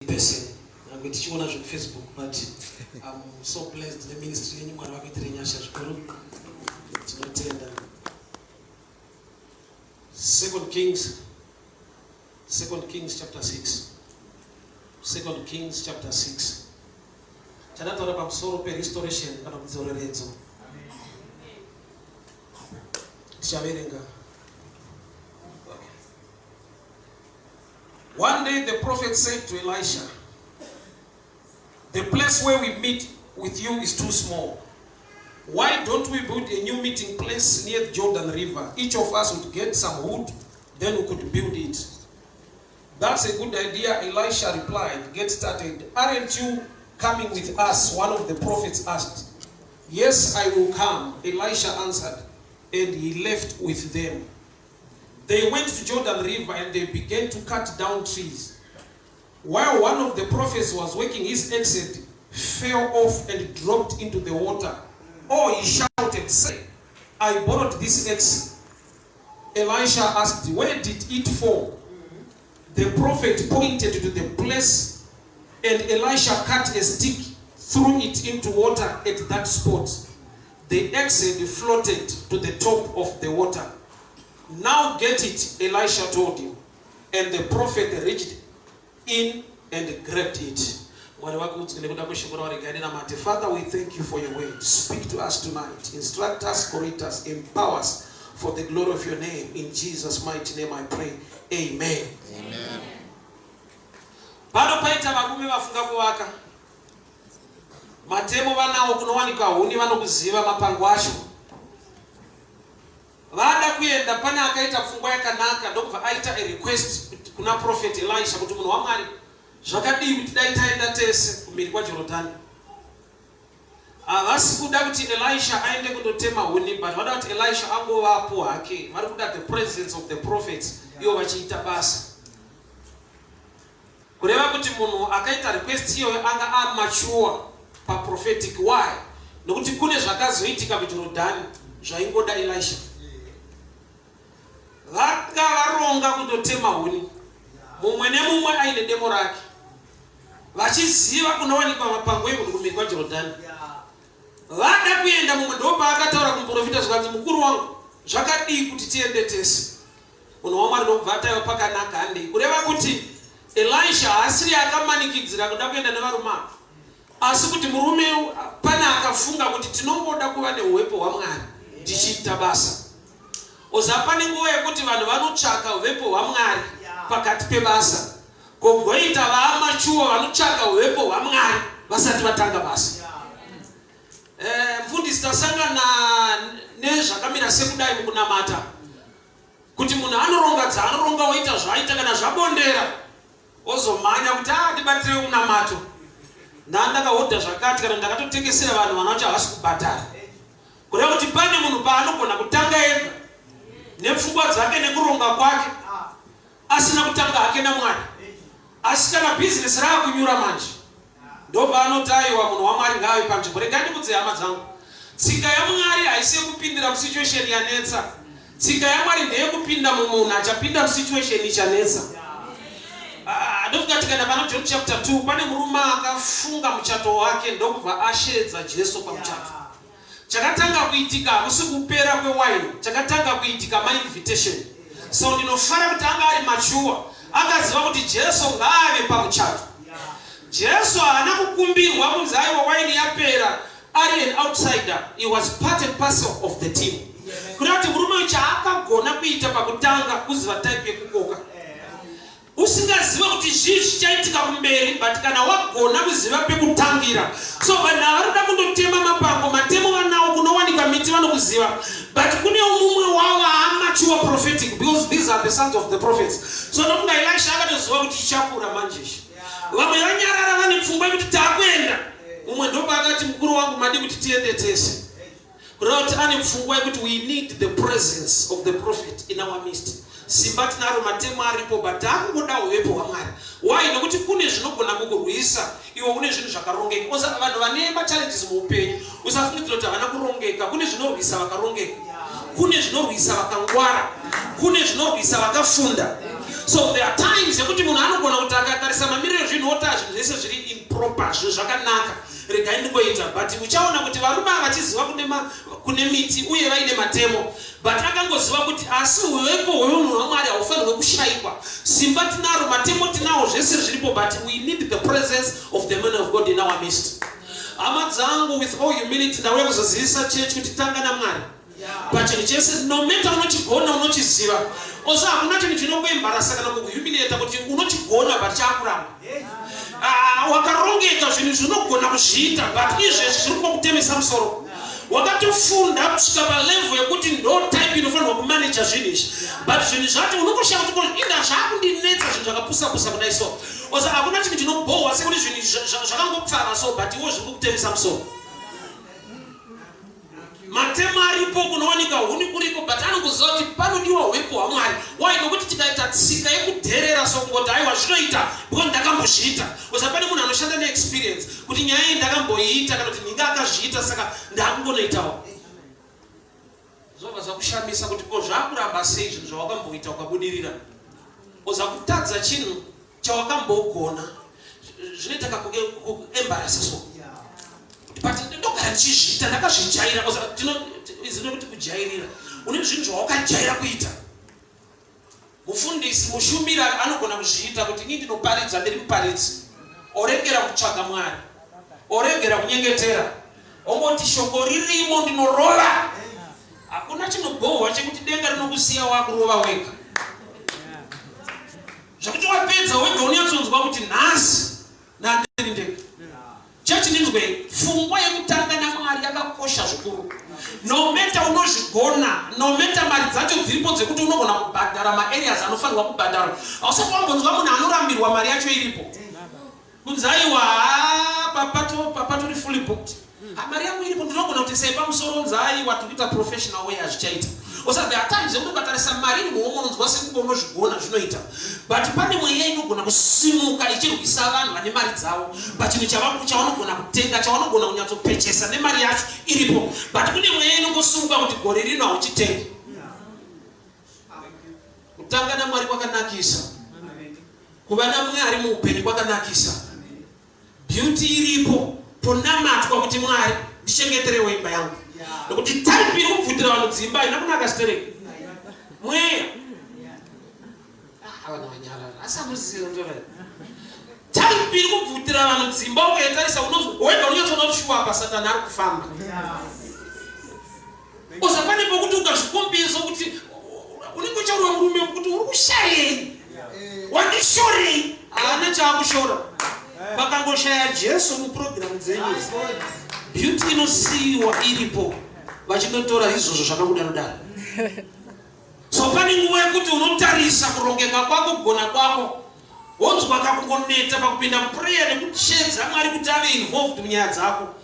Person nyange tichiona zvekufacebook, but I'm so blessed neministry yenyu. Mwari vakuitire nyasha zvikuru, tinotenda. Second Kings, Second Kings chapter 6, Second Kings chapter 6. Chandataura pamusoro perestoration kana kudzoreredzo, tichaverenga. One day the prophet said to Elisha, "The place where we meet with you is too small. Why don't we build a new meeting place near the Jordan River? Each of us would get some wood, then we could build it." "That's a good idea," Elisha replied. "Get started." "Aren't you coming with us?" one of the prophets asked. "Yes, I will come," Elisha answered, and he left with them. They went to Jordan River and they began to cut down trees. While one of the prophets was working, his axe fell off and dropped into the water. "Oh," he shouted, "say, I borrowed this axe." Elisha asked, "Where did it fall?" The prophet pointed to the place, and Elisha cut a stick, threw it into water at that spot. The axe floated to the top of the water. "Now get it," Elisha told him. And the prophet reached in and grabbed it. Mwari vakudzwe nekuda kweshoko ravo. Regai ndinamate. Father, we thank you for your word. Speak to us tonight. Instruct us, correct us, empower us for the glory of your name. In Jesus' mighty name I pray. Amen. Amen. Pano paita varume vafunga kuvaka. Matemo vanawo, kunowanikwa huni vanokuziva, mapango acho. Vada kuenda, pane akaita pfungwa yakanaka, ndokubva aita a request kuna Prophet Elisha kuti, "Munhu waMwari, zvakadii kuti dai taenda tese kumhiri kwaJorodhani?" Havasi kuda kuti Elisha aende kundotema huni, but vada kuti Elisha angovapo hake. Vari kuda the presence of the prophets ivo vachiita basa. Kureva kuti munhu akaita request iyoyo anga amature paprophetic. Why? Nokuti kune zvakazoitika kuJorodhani zvaingoda Elisha. Vanga varonga kundotema huni, mumwe nemumwe aine demo rake, vachiziva kunowanikwa mapango ehuni kumhiri kwaJorodhani. Vada kuenda, mumwe ndopaakataura kumuprofita zvikanzi, "Mukuru wangu, zvakadii kuti tiende tese?" Munhu waMwari ndokubva ataiva, "Pakanaka, handei." Kureva kuti Elisha haasiri akamanikidzira kuda kuenda nevarume ava, asi kuti murume pane akafunga kuti tinongoda kuva neuwepo hwaMwari tichiita basa. Oza pane nguva yekuti vanhu vanotsvaka uvepo hwaMwari pakati pebasa, kogoita vaamachuwa vanotsvaka uvepo hwaMwari vasati vatanga basa. Mufundisi, tasangana nezvakamira sekudai mukunamata, kuti munhu anoronga dzaanoronga, woita zvaaita, kana zvabondera ozomhanya kuti, "A, ndibatirei munamato, ndandakahodha zvakati," kana "Ndakatotengesera vanhu, vanhu vacho havasi kubhadhara." Kureva kuti pane munhu paanogona kutanga ega nepfungwa dzake nekuronga kwake, asina kutanga hake naMwari, asi kana bhizinesi raakunyura manje, ndopaanoti, "Aiwa, munhu waMwari ngaave panzvimbo." Regai ndikudze, hama dzangu, tsika yaMwari haisi yekupindira musituation yanetsa. Tsika yaMwari ndeyekupinda mumunhu achapinda musituation ichanetsa. Ah, ndofunga tikaenda pana John chapter 2, pane murume akafunga muchato wake, ndokubva ashedza Jesu pamuchato. Chakatanga kuitika hakusi kupera kwewaini, chakatanga kuitika mainvitation. So ndinofara kuti anga ari mature, akaziva kuti Jesu ngaave pamuchato. Jesu haana kukumbirwa kunzi, "Aiwa, waini yapera," ari an outsider. He was part and parcel of the team. Kureva kuti murume uyu chaakagona kuita pakutanga kuziva type yekukoka, usingaziva kuti zvii zvichaitika kumberi, but kana wagona kuziva pekutangira. So vanhu ava varikuda kundotema mapango, matemo vanawo, kunowanikwa miti vanokuziva, but kune mumwe wavo amature prophetic, because these are the sons of the prophets. So ndofunga Elisha akatoziva kuti chichakura manje ichi, vamwe vanyarara, vane pfungwa yekuti taakuenda. Mumwe ndopaakati, "Mukuru wangu, madi kuti tiende tese?" Kureva kuti ane pfungwa yekuti we need the presence of the prophet in our midst. Simba tinaro, matemo aripo, but taakungoda uvepo hwaMwari. Why? Nokuti kune zvinogona kukurwisa iwe une zvinhu zvakarongeka. Vanhu vane machallenges muupenyu, usafungidzira kuti havana kurongeka. Kune zvinorwisa vakarongeka, kune zvinorwisa vakangwara, kune zvinorwisa vakafunda. So there are times yekuti munhu anogona kuti akatarisa mamiriro ezvinhu oti zvinhu zvese zviri improper, zvinhu zvakanaka, regai ndingoita. But uchaona kuti varume ava vachiziva kune miti uye vaine matemo, but akangoziva kuti asi huvepo hweunhu hwaMwari haufanirwe kushayikwa. Simba tinaro, matemo tinawo, zvese zviripo, but we need the presence of the man of God in our midst. Hama dzangu, with all humility, ndauya kuzozivisa chechi kuti tanga naMwari pachinhu chese, no matter unochigona, unochiziva. Also hakuna chinhu chinokuembarasa kana kukuhumiliata kuti unochigona but chaakuramba. Ah, wakarongeka, zvinhu zvinogona kuzviita, but izvezvi zviri kungokutemesa musoro. Wakatofunda kusvika palevel yekuti ndo type inofanirwa kumaneja zvinhu izvi, but zvinhu zvacho unongoshaya kuti inda zvaakundinetsa, zvinhu zvakapusa-pusa kudai. So osa hakuna chinhu chinobhohwa sekuti zvinhu zvakangopfava so, but iwo zviri kukutemesa musoro. Matemo aripo, kunowanika huni kuriko, but anongoziva kuti panodiwa hwepo hwaMwari. Why? Nokuti tikaita tsika yekudherera, so kungoti aiwa, zvinoita because ndakambozviita. Osa pane munhu anoshanda neexperience kuti nyaya iyi ndakamboiita, kana kuti ndinge akazviita, saka ndakungonoitawo. Zvobva zvakushamisa kuti ko zvakuramba sei zvinhu zvawakamboita ukabudirira? Oza kutadza chinhu chawakambogona zvinoita kakuembarasa. So but ndogara ndichizviita, ndakazvijaira. Izino kuti kujairira, une zvinhu zvawakajaira kuita. Mufundisi, mushumiri anogona kuzviita kuti ini ndinoparidza, ndiri muparidzi, oregera kutsvaga Mwari, oregera kunyengetera, ongoti shoko ririmo, ndinorova. Hakuna chinobhohwa chekuti denga rinokusiya wakurova wega, zvekuti wapedza wega unyatsonzwa kuti nhasi nandiri ndega. Chechi, ndinzwe, pfungwa yekutanga naMwari yakakosha zvikuru. No matter unozvigona, no matter mari dzacho dziripo dzekuti unogona kubhadhara maareas anofanirwa kubhadharwa, hausati wambonzwa munhu anorambirwa mari yacho iripo, kunzi aiwa, papatori fully booked. Mari yangu iripo, ndinogona kuti sei pamusoro. Nzi aiwa, tiri kuita professional way, hazvichaita. Osa there are times yekuti ukatarisa mari iri muhomwe, unonzwa sekunge unozvigona, zvinoita, but pane mweya inogona kusimuka ichirwisa vanhu vane mari dzavo pachinhu chavanogona kutenga, chavanogona kunyatsopechesa nemari yacho iripo, but kune mweya inongosimuka kuti gore rino hauchitengi. Kutanga naMwari kwakanakisa. Kuva naMwari muupenyu kwakanakisa. Beauty iripo, ponamatwa kuti Mwari, ndichengeterewo imba yangu, nokuti type iri kubvutira vanhu dzimba haina kunaka stereki. Mweya. Ah, vanhu vanyarara, asi hamuziva ndora type iri kubvutira vanhu dzimba. Ukaitarisa wega unonyatsoona kuti shuwa apa Satani ari kufamba. Oza pane pokuti ukazvikombesa kuti unenge uchaurwa murume kuti uri kushayei, wandishorei. Haana chaakushora. Vakangoshaya Jesu mupurogiramu dzenyu, beauty inosiyiwa iripo, vachinotora izvozvo zvakakudaro daro. So pane nguva yekuti unotarisa kurongeka kwako, kugona kwako, wonzwa kakungoneta pakupinda muprayer nekuchedza Mwari kuti ave involved munyaya dzako,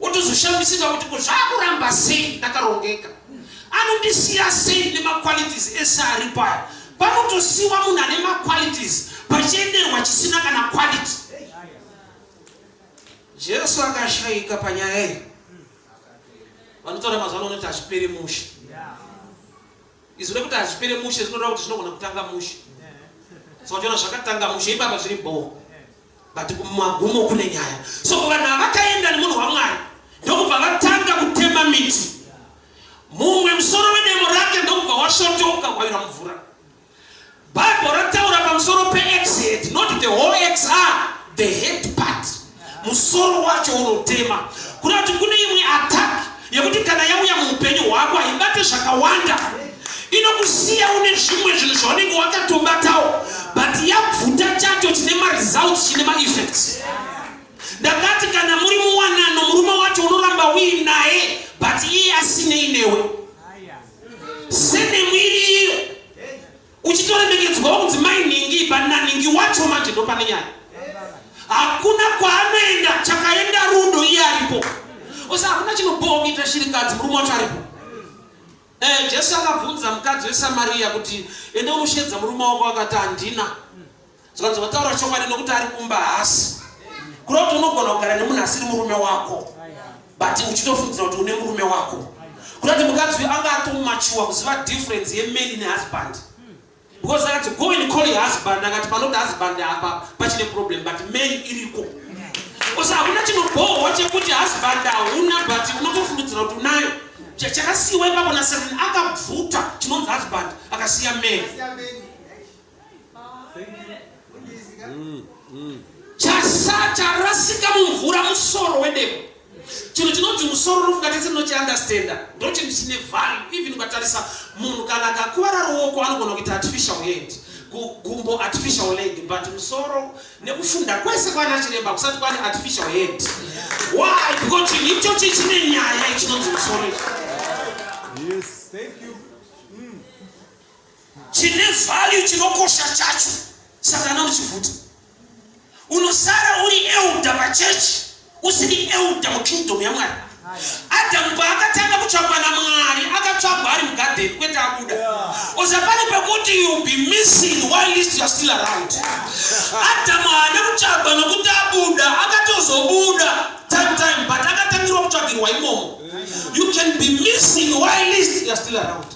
wotozoshamisika kuti ko zvakuramba sei, ndakarongeka, anondisiya sei nemaqualities ese aripo aya? Panotosiwa munhu ane maqualities, pachienderwa chisina kana quality. Jesu akashayika panyaya iyi. Vanotaura mazuva ano unoti hazviperi mushe. Izwi rekuti hazvipere mushe zvinoreva kuti zvinogona kutanga mushe. So vachiona zvakatanga mushe ipapa, zviri bhoo, but kumagumo kune nyaya. So vanhu havakaenda nemunhu waMwari, ndokubva vatanga kutema miti. Mumwe musoro wedemo rake ndokubva wasvotoka, wawira mvura. Bible rataura pamusoro peaxe head, not the whole axe, ah, the head part, musoro wacho unotema. Kuda kuti kune imwe attack yekuti kana yauya muupenyu hwako haibate zvakawanda, inokusiya une zvimwe zvinhu zvaunenge wakatobatawo, but yabvuta chacho chine maresults, chine maeffects. Ndakati kana muri muwanano, murume wacho unoramba uinaye, but iye asinei newe, senemwiri iyo uchitoremekedzwawo kunzi mai nhingi, but nanhingi wacho manje ndo pane nyaya. Hakuna kwaanoenda, chakaenda rudo, iye aripo. Osa hakuna chinobhowa kuita shirikadzi murume wacho aripo. Jesu akabvunza mukadzi weSamariya kuti ende unoshedza murume wako, akati handina. Zvikanzi vataura chokwadi, nokuti ari kumba hasi. Kureva kuti unogona kugara nemunhu asiri murume wako, but uchitofungidzira kuti une murume wako. Kureva kuti mukadzi uyu anga atomachuwa kuziva difference yemany nehusband. Because akati, "Go and call your husband." Akati panoda husband apa pachine problem, but man iriko. Osa hakuna chinobhohwa chekuti husband hauna, but unotofungidzira kuti unayo. Chakasiyiwa ipapo naSatani, akabvuta chinonzi husband, akasiya man. Thank you. Chasa charasika mumvura musoro wedemo. Chinhu chinonzi musoro, unofunga tese tinochiunderstanda, ndo chinhu chine value. Even ukatarisa munhu kana akakuvara ruoko, anogona kuita artificial head, gumbo, artificial leg, but musoro, nekufunda kwese kwana chiremba, kusati kwane artificial head. Why? Because chinhu ichochi chine nyaya, chinonzi musoro ichi. Yes. Thank you. Chine value, chinokosha chacho. Saka anochivuta, unosara uri elder pachechi, usiri elder mukingdom yaMwari. Adamu paakatanga kutsvagwa naMwari, akatsvagwa ari mugadheni, kwete abuda. Oza pane pekuti you be missing while least you are still around. Adamu haana kutsvagwa nokuti abuda, akatozobuda time time, but akatangirwa kutsvagirwa imomo. You can be missing while least you are still around.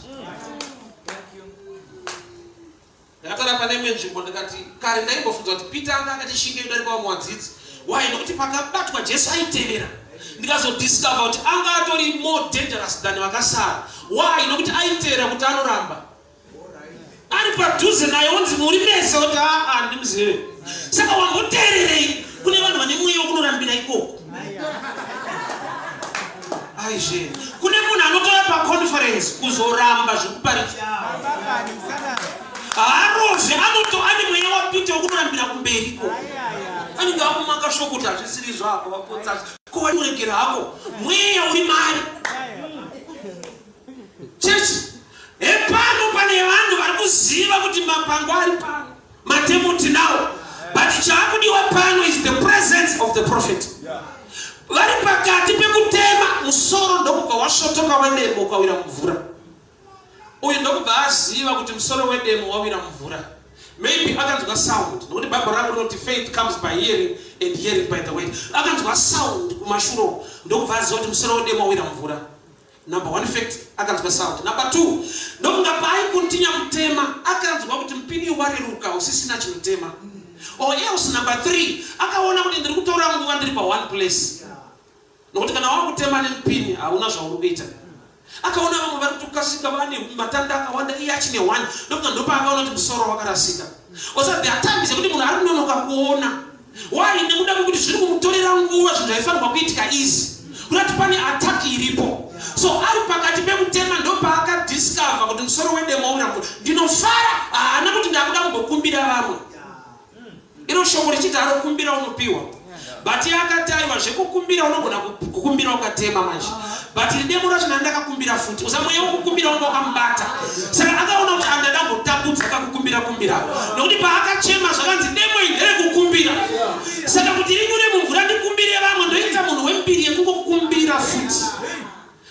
Ndakataura pane imwe nzvimbo, ndikati kare ndaimbofunza kuti Peter anga akati shinge kudarika vamwe vadzidzi. Why? Nokuti pakabatwa Jesu aitevera. Ndikazodiscover kuti anga atori more dangerous than vakasara. Why? Nokuti aitevera kuti anoramba ari padhuze naye, onzi muri mese, kuti aa, ndimuzive. Saka wamboteererei? Kune vanhu vane mweya wekunorambira ikoko. Aizve, kune munhu anotoya paconference kuzoramba zvekuparidzwa. Haarozve, anoto ane mweya waPeter wekunorambira kumberi ikoko. Anenge akumaka shoko kuti hazvisiri zvako, vapotsa ko wari hako, mweya uri mari chechi. Hepano pane vanhu vari kuziva kuti mapango ari pano, matemo tinawo, but chaakudiwa pano is the presence of the prophet. Vari pakati pekutema, musoro ndokubva wasvotoka wedemo, ukawira mumvura. Uyu ndokubva aziva kuti musoro wedemo wawira mumvura. Maybe akanzwa sound, nokuti Bhaibheri rangu rinoti faith comes by hearing and hearing by the word. Akanzwa sound kumashure uko, ndokubva aziva kuti musoro wedemo wawira mumvura. Number one fact, akanzwa sound. Number two, ndokunga paaikuntinya kutema, akanzwa kuti mupini wareruka, usisina chinotema. Or else number three, akaona kuti ndiri kutora nguva ndiri pa one place, nokuti kana wakutema nemupini hauna zvauri kuita. Akaona vamwe vari kutokasika, vane matanda akawanda, iye achine one. Ndokunga ndopaakaona kuti musoro wakarasika. Osa there are times yekuti munhu ari kunonoka kuona. Why? Nekuda kwekuti zviri kumutorera nguva zvinhu zvaifanirwa kuitika easy, kurati pane attack iripo. So ari pakati pekutema, ndopaakadiscover kuti musoro wedemo ura. Ndinofara haana kuti ndakuda kumbokumbira vamwe. Iro shoko richiti arokumbira unopiwa, but akati aiwa, zvekukumbira unogona kukumbira ukatema manje, but demo racho ndandakakumbira futi. Usamweya wekukumbira wanga wakamubata. Saka akaona kuti andada mbotambudza kakukumbira kumbira, nokuti paakachema zvakanzi demo iri nderekukumbira. Saka kuti rinyure mumvura, ndikumbire vamwe, ndoita munhu wembiri yekungokumbira futi.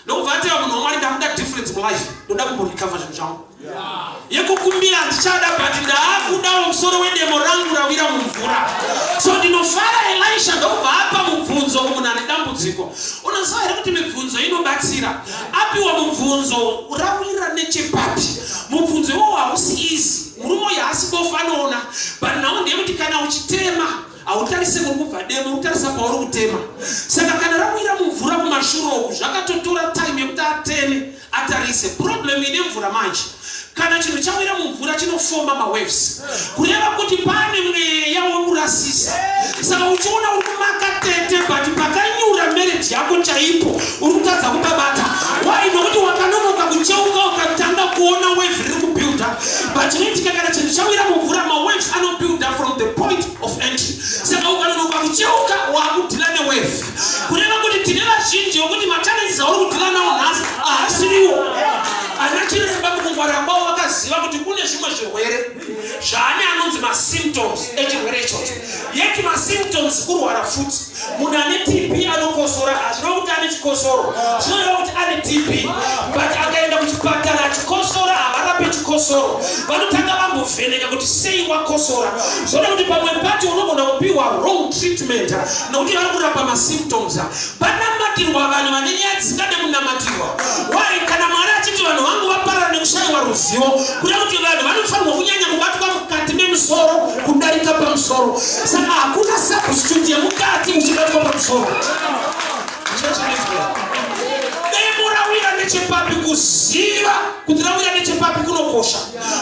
Ndokubva ateva munhu waMwari, ndakuda difference mulife, ndoda kumborecover zvinhu zvangu. Yekukumbira handichada, but ndaakudawo musoro wedemo rangu rawira mumvura. So ndinofara Elisha ndokubva apa mubvunzo kumunhu ane dambudziko. Unoziva here kuti mibvunzo inobatsira? Apiwa mubvunzo, rawira nechepapi? Mubvunzo iwowo hausi easy. Murume uyu haasi bofu, anoona, but nhau ndeyekuti kana uchitema hautarise kuri kubva demo, uri kutarisa pauri kutema. Saka kana rawira mumvura kumashure uku, zvakatotora time yekuti ateme, atarise. Problem ine mvura manje, kana chinhu chawira mumvura chinofoma mawaves, kureva kuti pane mweya wekurasisa. Saka uchiona uri kumaka tete, but pakanyura marriage yako chaipo uri kutadza kupabata. Why? Nokuti wakanonoka kucheuka, ukatanga kuona wave riri kubuilda. But chinoitika, kana chinhu chawira mumvura, mawaves anobuilda from the point of entry. Saka ukanonoka kucheuka, wakudeala newave. Kureva kuti tine vazhinji vokuti machallenges auri kudeala nawo nhasi haasiriwo. Ana chiremba mukungwara kwavo vakaziva kuti kune zvimwe zvirwere zvaane anonzi masymptoms echirwere ichocho, yeti masymptoms kurwara futi. Munhu ane TB anokosora, hazvireva kuti ane chikosoro, zvinoreva kuti ane TB. But akaenda kuchipatara achikosora, havarape. chikosoro, vanotanga vambovheneka kuti sei wakosora. Zvoda kuti pamwe pacho unogona kupiwa wrong treatment nokuti vari kurapa masymptoms. Panamatirwa vanhu vane nyaya dzisingade kunamatirwa. Why? Kana Mwari achiti vanhu vangu vaparara nekushayiwa ruzivo, kuda kuti vanhu vanofanirwa kunyanya kubatwa mukati memusoro kudarika pamusoro. Saka hakuna substitute yemukati uchibatwa pamusoro. Demo rawira nechepapi, kuziva kuti rawira nechepapi kunokosha,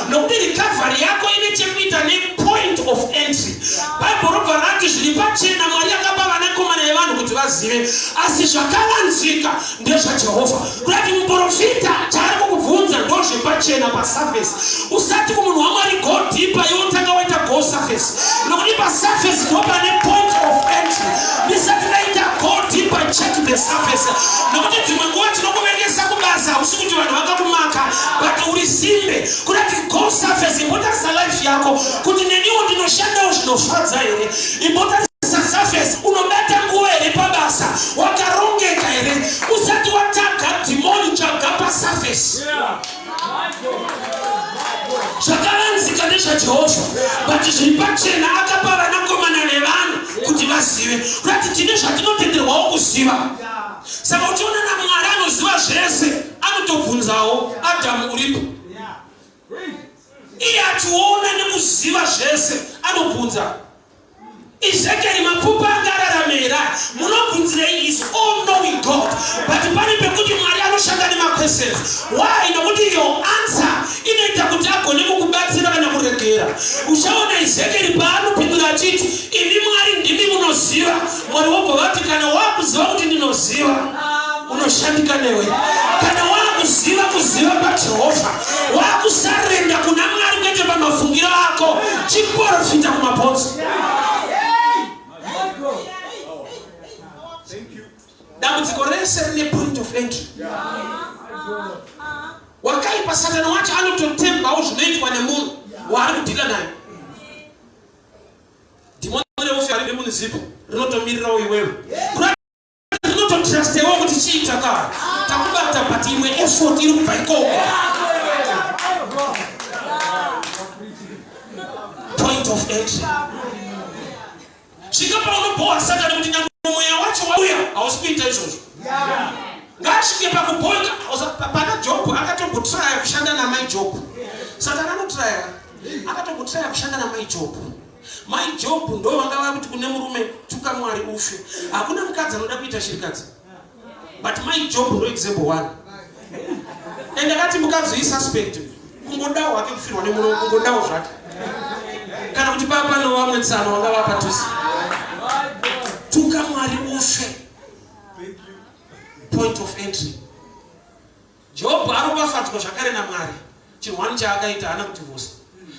nokuti recovery yako ine chekuita nepoint of entry. Bhaibheri robva rati zviri pachena Mwari akapa vanakomana vevanhu kuti vazive, asi zvakavanzika ndezvaJehovha. Kurati muprofita chaari kukubvunza ndozvepachena, pasurface. Usati kumunhu waMwari, "Go deeper," iwe utanga waita go surface, nokuti pasurface ndo pane point of entry. Ndisati ndaita go deeper, check the surface, nokuti dzimwe nguva tinokuvengesa kubasa, hausi kuti vanhu vakakumaka, but uri simbe. Kurati go surface, imbotarisa life yako kuti neniwo ndinoshandawo zvinofadza here. Imbotarisa surface, unobata nguva here pabasa, wakarongeka here? Usati wataga dhimoni, tsvaga pasurface. Zvakavanzika ndezvaJehovha, but zviri pachena akapa vanakomana vevanhu kuti vazive. Kurati tine zvatinotenderwawo kuziva. Saka uchiona naMwari anoziva zvese anotobvunzawo, "Adhamu uripo?" Iye achiona nekuziva zvese anobvunza, "Ezekieri, mapfupa anga araramera munobvunzirei?" Is all knowing God, but pane pekuti Mwari anoshanda nemaquestions. Why? Nokuti your answer inoita kuti agone kukubatsira kana kuregera. Uchaona Ezekieri paanopindura achiti, "Imi Mwari, ndimi munoziva." Mwari wobva vati, "Kana wakuziva kuti ndinoziva, unoshandika newe." Kana wakuziva kuziva kwaJehovha, wakusurrender kuna Mwari kwete pamafungiro ako. Chiprofita kumabhonzo. Thank you. Dambudziko rese rine point of entry. Wakaipa Satani wacho anototembawo zvinoitwa nemunhu waari kudhila naye. Dhimoni reufe remunizipo rinotomirirawo iwewe, rinototrustewo kuti chiita ka takubata, but imwe effort iri kubva ikoko. Point of entry. Svika paunobhowa Satani kuti nyangwe mweya wacho wauya, hausi kuita izvozvo. Ngaasvike pakubhoika. Pana Jobhu akatombotraya kushanda namai Jobhu. Satani anotraya, akatombotraya kushanda namai Jobhu. Mai Jobhu ndo vanga vakuti kune murume, "Tuka Mwari ufe." Hakuna mukadzi anoda kuita shirikadzi, but mai Jobhu ndo example one. And akati mukadzi isuspect, kungodawo hake kufirwa nemurume, kungodawo zvake, kana kuti papa novamwe tsano vanga vapatusi, "Tuka Mwari ufe." Thank you. Point of entry. Jobho aropafadzwa zvakare naMwari. Chinhu chaakaita, haana kudhivhosa.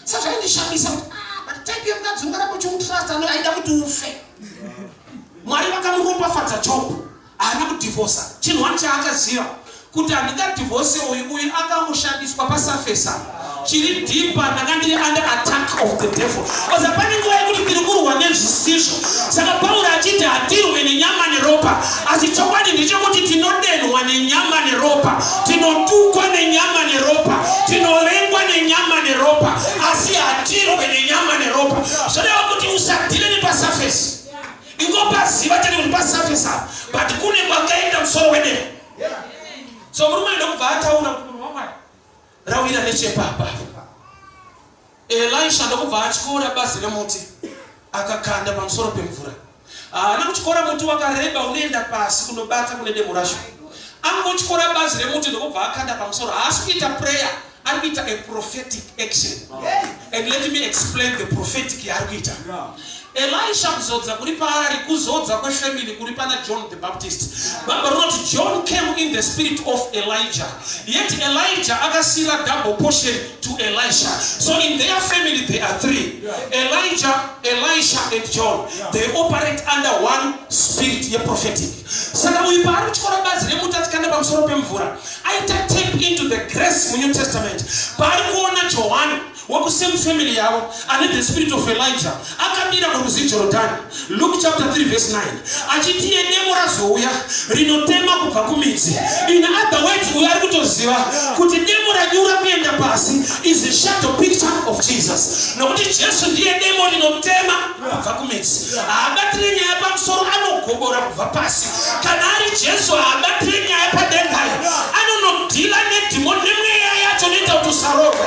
Saka zvaindishamisa kuti, ah, but type yemukadzi ungaramba uchimutrust aida kuti ufe. Mwari vakamuropafadza Jobho, haana kudhivhosa. Chinhu wani chaakaziva kuti handingadhivhose uyu, uyu akangoshandiswa pasurface. Chiri deeper, ndanga ndiri under attack of the devil. Oza pane nguva yekuti ndiri kurwa nezvisizvo. Saka Pauro achiti hatirwe nenyama neropa, asi chokwadi ndechekuti tinodenhwa nenyama neropa, tinotukwa nenyama neropa, tinovengwa nenyama neropa, asi hatirwe nenyama neropa. Zvoreva kuti usadhire nepasurface. Ingopaziva chete kuti pasurface apa, but kune kwakaenda musoro wedemo. So murume ndokubva ataura kuti, "Munhu waMwari, rawira nechepapa." Elisha ndokubva atyora bazi remuti, akakanda pamusoro pemvura. Haana kutyora muti wakareba unoenda pasi kunobata kune demo racho. Angotyora bazi remuti ndokubva akanda pamusoro. Haasi kuita prayer, ari kuita a prophetic action. And let me explain the prophetic yaari kuita Elisha. Kuzodza kuri paari kuzodza kwefamily kuri pana John the Baptist. Bhaibheri rinoti John came in the spirit of Elijah, yet Elijah akasiyira double portion to Elisha. So in their family there are three: Elijah, Elisha and John. They operate under one spirit yeprophetic. Saka uyu paari kutyora bazi remuti achikanda pamusoro pemvura, aita tap into the grace muNew Testament. Paari kuona Johani. Wekusame family yavo ane the spirit of Elijah akamira kurwizi Jorodhani, Luke chapter 3 verse 9, achiti iye demo razouya rinotema kubva kumidzi. In other words, uyo ari kutoziva kuti demo ranyura kuenda pasi is a shadow picture of Jesus, nokuti Jesu ndiye demo rinotema kubva kumidzi. Haabatire nyaya pamusoro, anogobora kubva pasi. Kana ari Jesu, haabatire nyaya padengayo, anonodhila nedhimoni nemweya yacho noita kuti usarorwe.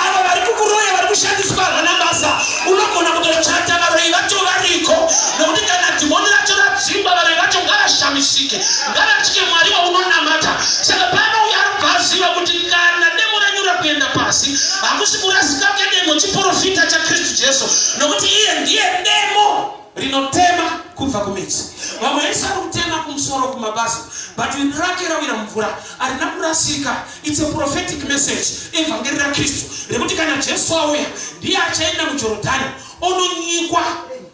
Ava vari kukuroya vari kushandiswa havana basa. Unogona kutochata varoyi vacho variko, nokuti kana dhimoni racho radzingwa, varoyi vacho ngavashamisike, ngavatye Mwari waunonamata. Saka pano uyo arikubva aziva kuti kana demo ranyura kuenda pasi, hakusi kurasika kwedemo, chiprofita chaKristu Jesu, nokuti iye ndiye demo rinotema kubva kumidzi. Vamwe vese vari kutema kumusoro kumabasa, but rake rawira mumvura, harina kurasika. It's a prophetic message, evhangeri raKristu, rekuti kana Jesu auya, ndiye achaenda muJorodhani ononyikwa,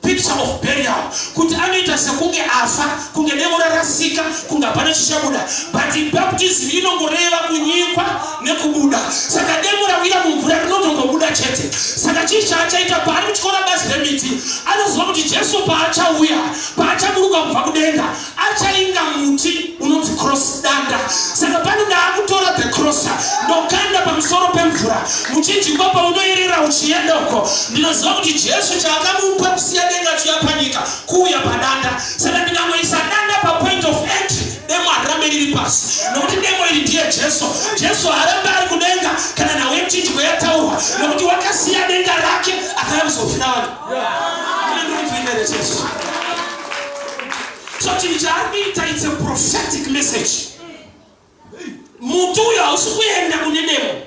picture of burial, kuti anoita sekunge afa, kunge demo rarasika, kunge hapana chichabuda. But baptism inongoreva kunyikwa nekubuda. Saka demo rawira mumvura rinotongobuda chete. Saka chii chaachaita paari kutyora bazi remiti? Anoziva kuti Jesu paachauya, paachaburuka kubva kudenga, achainga muti unonzi cross, danda. Saka pano ndaakutora the cross, ndokanda pamusoro pemvura. Muchinjikwa paunoerera uchienda uko, ndinoziva kuti Jesu chaakamupa kusiya denga achiuya panyika kuuya padanda. Saka ndingangoisa danda papoint of entry, demo harirambe riri pasi, nokuti demo iri ndiye Jesu. Jesu haarambe ari kudenga kana nhau yemuchinjiko yataurwa, nokuti wakasiya denga rake akauya kuzofira vanhu. Jesu, so chinhu chaari kuita, it's a prophetic message. Muti uyu hausi kuenda kune demo.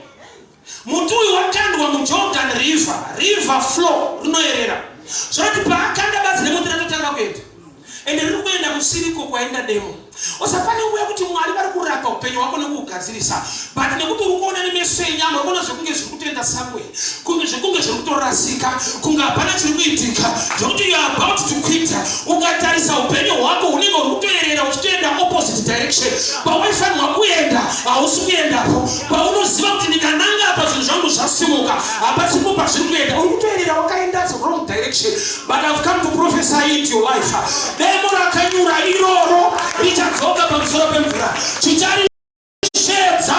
Muti uyu wakandwa muJordan River. River flow, rinoerera. Zvorati paakanda bazi remuti, ratotanga kuenda, ende riri kuenda kusiriko kwaenda demo. Osa pane nguva yekuti Mwari vari kurapa upenyu hwako nekuugadzirisa, but nekuti uri kuona nemeso enyama, uri kuona zvekunge zviri kutoenda somewhere, kunge zvekunge zviri kutorasika, kunge hapana chiri kuitika, zvekuti you are about to quit. Ukatarisa upenyu hwako, hunenge uri kutoerera uchitoenda opposite direction. Pawaifanirwa kuenda hausi kuendapo. Paunoziva kuti ndikananga apa zvinhu zvangu zvasimuka, hapasipo pazviri kuenda. Uri kutoerera wakaenda wrong direction. But I've come to prophesy into your life, demo rakanyura iroro richadzoka pamusoro pemvura. Chicharishedza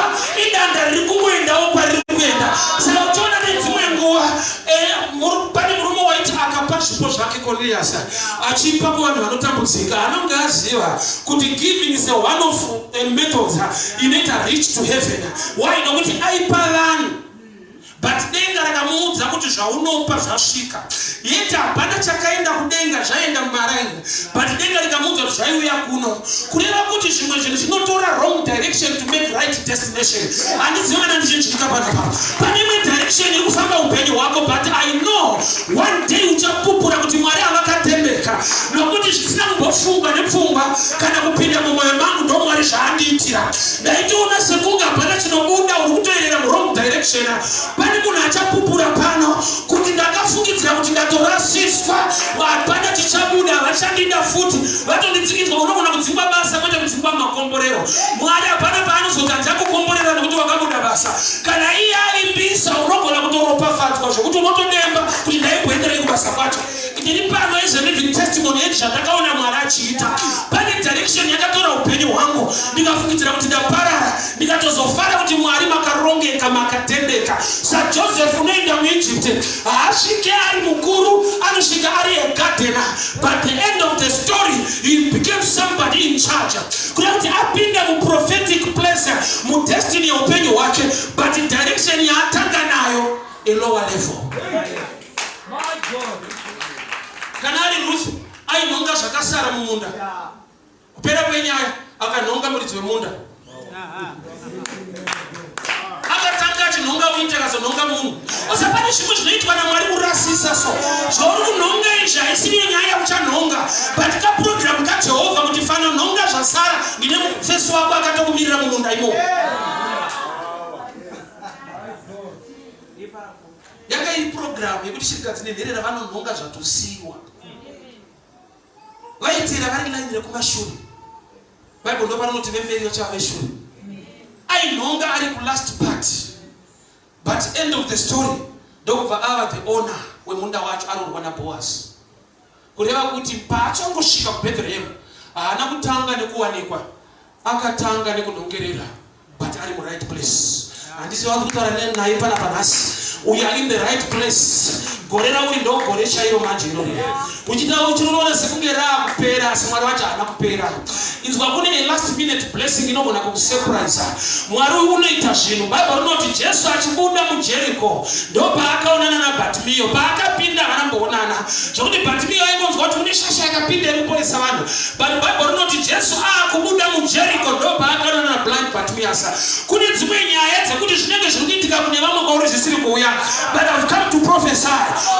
idanda riri kungoendawo kwariri kuenda. Saka uchiona nedzimwe nguva pane murume waiti akapa zvipo zvake, Cornelius, achipa kuvanhu vanotambudzika. Anonge aziva kuti giving is a one of methods inoita reach to heaven. Why? Nokuti aipa vanhu, but denga rakamuudza kuti zvaunopa zvasvika. Yet hapana chakaenda kudenga, zvaenda mumaraini, but denga rikamuudza kuti zvaiuya kuno. Kureva kuti zvimwe zvinhu zvinotora wrong direction to make right destination. Handizivi kana ndichinzvika panapa. Pane imwe direction iri kufamba upenyu hwako, but I know one day uchapupura kuti Mwari havakatendeka, nokuti zvisina kumbofungwa nepfungwa kana kupinda mumwoyo mangu, ndo Mwari zvaandiitira. Ndaitoona sekunge hapana chinobuda, uri kutoerera muwrong direction. Pane munhu achapupura pano kuti ndakafungidzira kuti ndatorasiswa, hapana chichabuda, havachandida futi, vatondidzikidzwa. Unogona kudzingwa basa, kwete kudzingwa makomborero. Mwari hapana paanozoti handichakukomborera nekuti wakabuda basa. Kana iye avimbisa, unogona kutoropafadzwa zvokuti unotodemba kuti ndaimboenderei kubasa kwacho. Ndiri pano as a living testimony yezvandakaona Mwari achiita. Pane direction yakatora upenyu hwangu, ndikafungidzira kuti ndaparara, ndikatozofara kuti Mwari makarongeka, makatendeka. SaJoseph unoenda muEgypt, haasvike ari mukuru, anosvika ari a gardener, but the end of the story, he became somebody in charge. Kuda kuti apinda muprophetic place mudestiny yeupenyu hwake, but direction yaatanga nayo, a lower level. My God. Kana ari Ruth, ainhonga zvakasara mumunda. Kupera kwenyaya, akanhonga muridzi wemunda. Akatanga achinhonga wheat, akazonhonga munhu. Osa pane zvimwe zvinoitwa naMwari kurasisa. So zvauri kunhonga izvi haisiriyo nyaya yauchanhonga, but kaprogram kaJehovha kuti fanonhonga zvasara, ndine mufesi wako akatokumirira mumunda imomo. Yanga iri program yekuti shirikadzi nenherera vanonhonga zvatosiyiwa. Vaitera vari laini rekumashure. Bible ndo parinoti vemberi vachava veshure. Ainhonga ari kulast part, but end of the story. Ndokubva ava the owner wemunda wacho aroorwa naBoaz. Kureva kuti paachangosvika kuBethlehem haana kutanga nekuwanikwa, akatanga nekunhongerera but ari muright place. Handisi vari kutaura naye panapa nhasi. We are in the right place. Gore rauri ndo gore chairo manje irori. Uchita uchinoona sekunge raakupera asi Mwari wacho haana kupera. Inzwa kune a last minute blessing inogona kukusurprise. Mwari uyu unoita zvinhu. Bible rinoti Jesu achibuda muJericho ndopaakaonana naBartimeo. Paakapinda havana kumboonana. Zvokuti Bartimeo aingonzwa kuti kune shasha yakapinda iri kuporesa vanhu. But Bible rinoti Jesu aakubuda muJericho ndopaakaonana nablind Bartimeus. Kune dzimwe nyaya dzekuti zvinenge zviri kuitika kune vamwe kwauri zvisiri kuuya. But I've come to prophesy.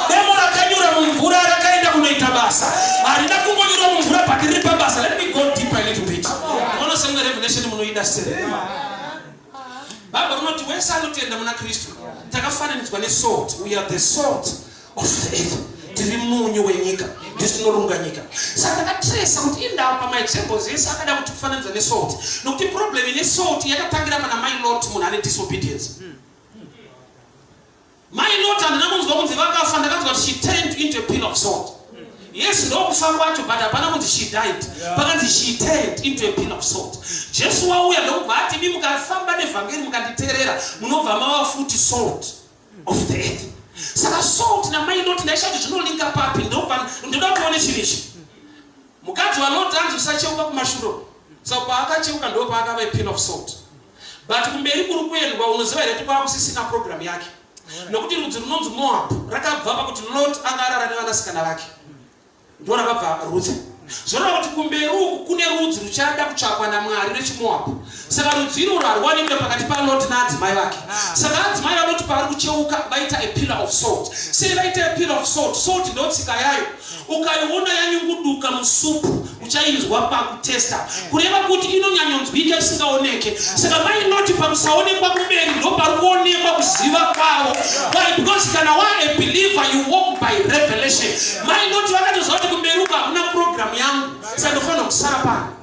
Demo rakanyura mumvura rakaenda kunoita basa. Harina kungonyura mumvura but riri pabasa. Let me go deeper a little bit. Unosenga revelation munoida sei? Bible rinoti wese anotenda muna Kristu takafananidzwa nesalt. We are the salt of the earth. Tiri munyu wenyika, ndisu tinorunga nyika. Saka takatresa kuti indawo pamaexamples ese akada kuti kufananidza nesalt, nokuti problem ine salt yakatangira pana mai Lot, munhu ane disobedience. Mai Lot handina kunzwa kunzi vakafa, ndakanzwa kuti she turned into a pillar of salt. Yes, ndokufa kwacho but hapana kunzi she died. Pakanzi she turned into a pillar of salt. Jesu wauya ndokubva ati imi mukafamba nevhangeri mukanditeerera munobva mava futi salt of the earth. Saka salt namai Lot ndaishati zvinolinka papi ndobva ndoda kuone chinhu ichi. Mukadzi waLot anzi usacheuka kumashure. Saka paakacheuka ndopaakava a pillar of salt. But kumberi kuri kuendwa unoziva here kuti kwakusisina program yake. Nokuti rudzi runonzi Moab rakabva pakuti Lot anga arara nevanasikana vake. Ndo rakabva Ruth. Zvoreva kuti kumberi uku kune rudzi ruchada kutsvakwa naMwari rechiMoab. Saka rudzi irworwo haruwanikwe pakati paLot naadzimai vake. Saka adzimai vaLot pavari kucheuka vaita a pillar of salt. Sei vaita a pillar of salt? Salt ndotsika yayo. Ukaiona yanyunguduka musupu uchainzwa pakutesta, kureva kuti inonyanyonzwika isingaoneke. Saka mai Loti pakusaonekwa kumberi ndo pari kuonekwa kuziva kwavo. Why? Because kana wa a believer you walk by revelation. Mai Loti vakatoziva kuti kumberi uko hakuna program yangu, saka ndofanira kusara pano.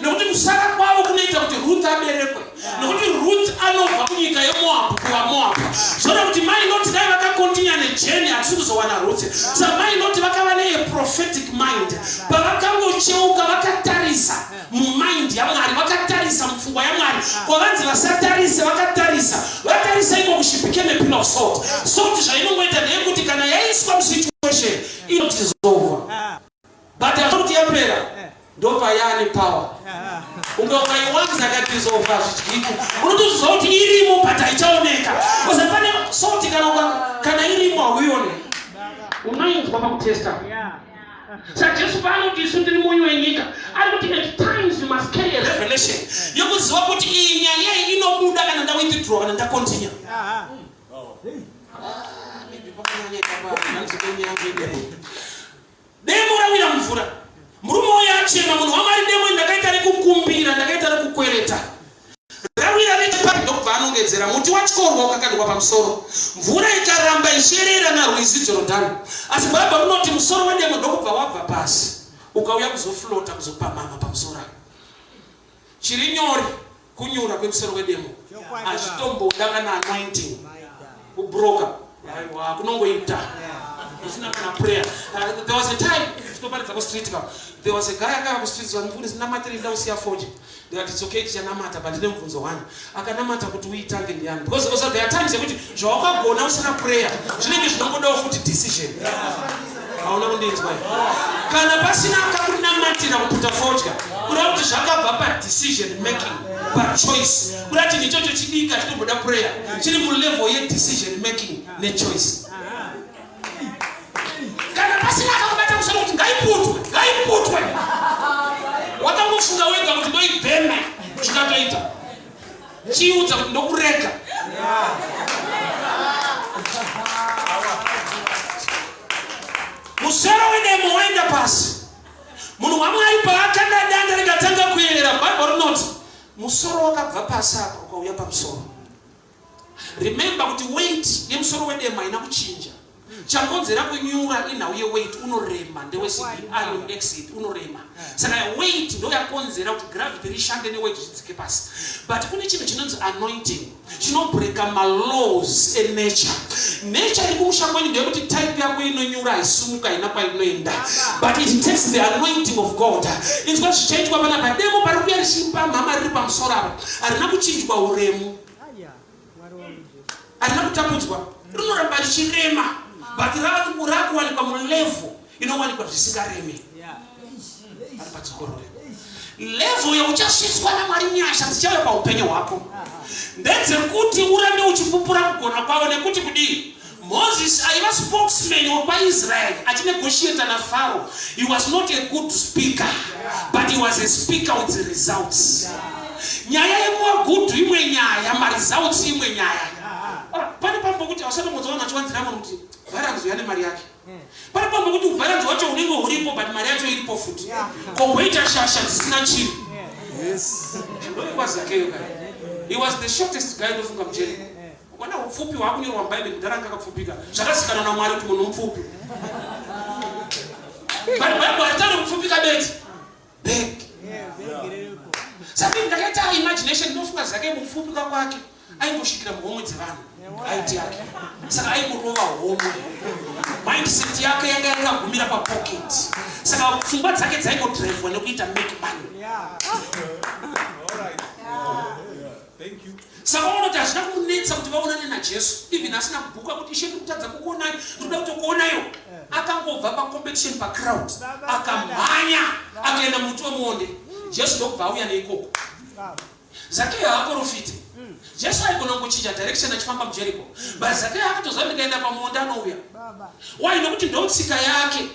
Nekuti kusara kwavo kunoita kuti Ruth aberekwe, nokuti Ruth anobva kunyika yeMoabhu kuvaMoabhu. Zvoda kuti mai Loti dai vakakontinya nejeni hatisi kuzowana Ruth. Saka mai Loti vakava neye prophetic mind. Pavakangocheuka vakatarisa mumind yaMwari, vakatarisa mupfungwa yaMwari kwavanzi vasatarise, vakatarisa, vatarisa iko she became a pillar of salt. Salt zvainongoita ndeyekuti kana yaiswa musituation inodissolva, but hazvo kuti yapera ndopayani power unge ukaiwanza akadissolva zvidyiko, unotoziva kuti irimo but haichaoneka. Oza pane salt kana irimo hauione, unoinzwa pakutesta. Saka Jesu paanoti isu ndiri munyu wenyika, ari kuti at times you must carry a revelation yekuziva kuti iyi nyaya iyi inobuda kana ndawithdraw kana ndacontinue. Maybe pakanyanya ipapa, hanzi. Demo rawira mvura, murume uyo achema, "Munhu waMwari, demo ndakaita rekukumbira, ndakaita rekukwereta, rawira nechepapi?" Ndokubva anongedzera muti watyorwa ukakandwa pamusoro, mvura ikaramba ichiyerera narwizi Jorodhani. Asi Bhaibheri rinoti musoro wedemo ndokubva wabva pasi ukauya kuzoflota, kuzopamama pamusoro apa. Chiri nyore kunyura kwemusoro wedemo, hazvitomboda kana anointing kubroka. Aiwa, kunongoita usina kana prayer. There was a time tinoparidza kustreet ka, there was a guy akava kustreet, "Vamufundisi, namatiri, ndausiya fodya." Ndikati, "It's okay, tichanamata, but ndine mubvunzo one." Akanamata kuti uitange ndiani? Because also there are times yekuti zvawakagona usina prayer zvinenge zvinongodawo futi decision. Hauna kundinzwa? Kana pasina akakunamatira kuputa fodya, kuda kuti zvakabva padecision making, pachoice. Kuda kuti ndichocho chidika chitomboda prayer, chiri mulevel yedecision making nechoice. Kana pasina akakubata musoro kuti ngaiputwe, ngaiputwe, wakangofunga wega kuti ndoibhema, zvikatoita, chiudza kuti ndokurega. Musoro wedemo waenda pasi. Munhu waMwari paakanda danda rikatanga kuyerera, Bhaibheri rinoti musoro wakabva pasi apa ukauya pamusoro. Remember kuti weight yemusoro wedemo haina kuchinja. Chakonzera kunyura inhau yeweight, unorema, ndewesimbi, iron exit, unorema. Saka weight ndo yakonzera kuti gravity rishande neweight zvidzike pasi. But kune chinhu chinonzi anointing chinobreka malaws enature. Nature iri kumusha kwenyu ndeyekuti type yako inonyura, haisumuka, haina kwainoenda, but it takes the anointing of God. Inzwa zvichaitwa panapa. Demo pari kuya richipamhama riri pamusoro apa harina kuchinjwa uremu, harina kutapudzwa, rinoramba richirema, but rakuwanikwa mulevel inowanikwa zvisingaremi. Ari padzokorore level yauchasvitswa naMwari. Nyasha dzichave paupenyu hwako ndedzekuti urambe uchipupura kugona kwavo. Nekuti kudii? Moses aiva spokesman wekwaIsrael achinegotiata naFarao. He was not a good speaker, but he was a speaker with the results. Nyaya yekuva good imwe nyaya, maresults imwe nyaya. Pane pambo kuti ausatombodzoona achiwanzira munhu kuti bharanzi uya nemari yake. Pane pambo kuti ubharanzi wacho unenge huripo, but mari yacho iripo futi. Kogoita shasha dzisina chinhu. Ndoikwazakeyo kai. He was the shortest guy ndofunga muJericho. Wana upfupi hwakunyorwa muBhaibheri, kudhara anga akapfupika. Zvakazikanwa naMwari kuti munhu mupfupi, but Bhaibheri haritauri kupfupika bedzi, bag. Saka ndakaita imagination, ndinofunga Zake mupfupika kwake aingosvikira muhomwe dzevanhu, aiti yake. Saka aingorova homwe, mindset yake yanga yakagumira papocket. Saka pfungwa dzake dzaingodrivwa nekuita make money. Thank you. Saka vaona kuti hazvina kumunetsa kuti vaonane naJesu, even asina kubhuka kuti, "Ishe, ndikutadza kukuonai, ndikuda kutokuonaiwo." Akangobva pacompetition, pacrowd, akamhanya akaenda muti wemuonde. Jesu ndokubva auya neikoko. Zakeyo haaprofite. Jesu aigona kungochinja direction achifamba muJericho, but Zakeyo akatoziva, "Ndikaenda pamuonde anouya." Why? Nokuti ndotsika yake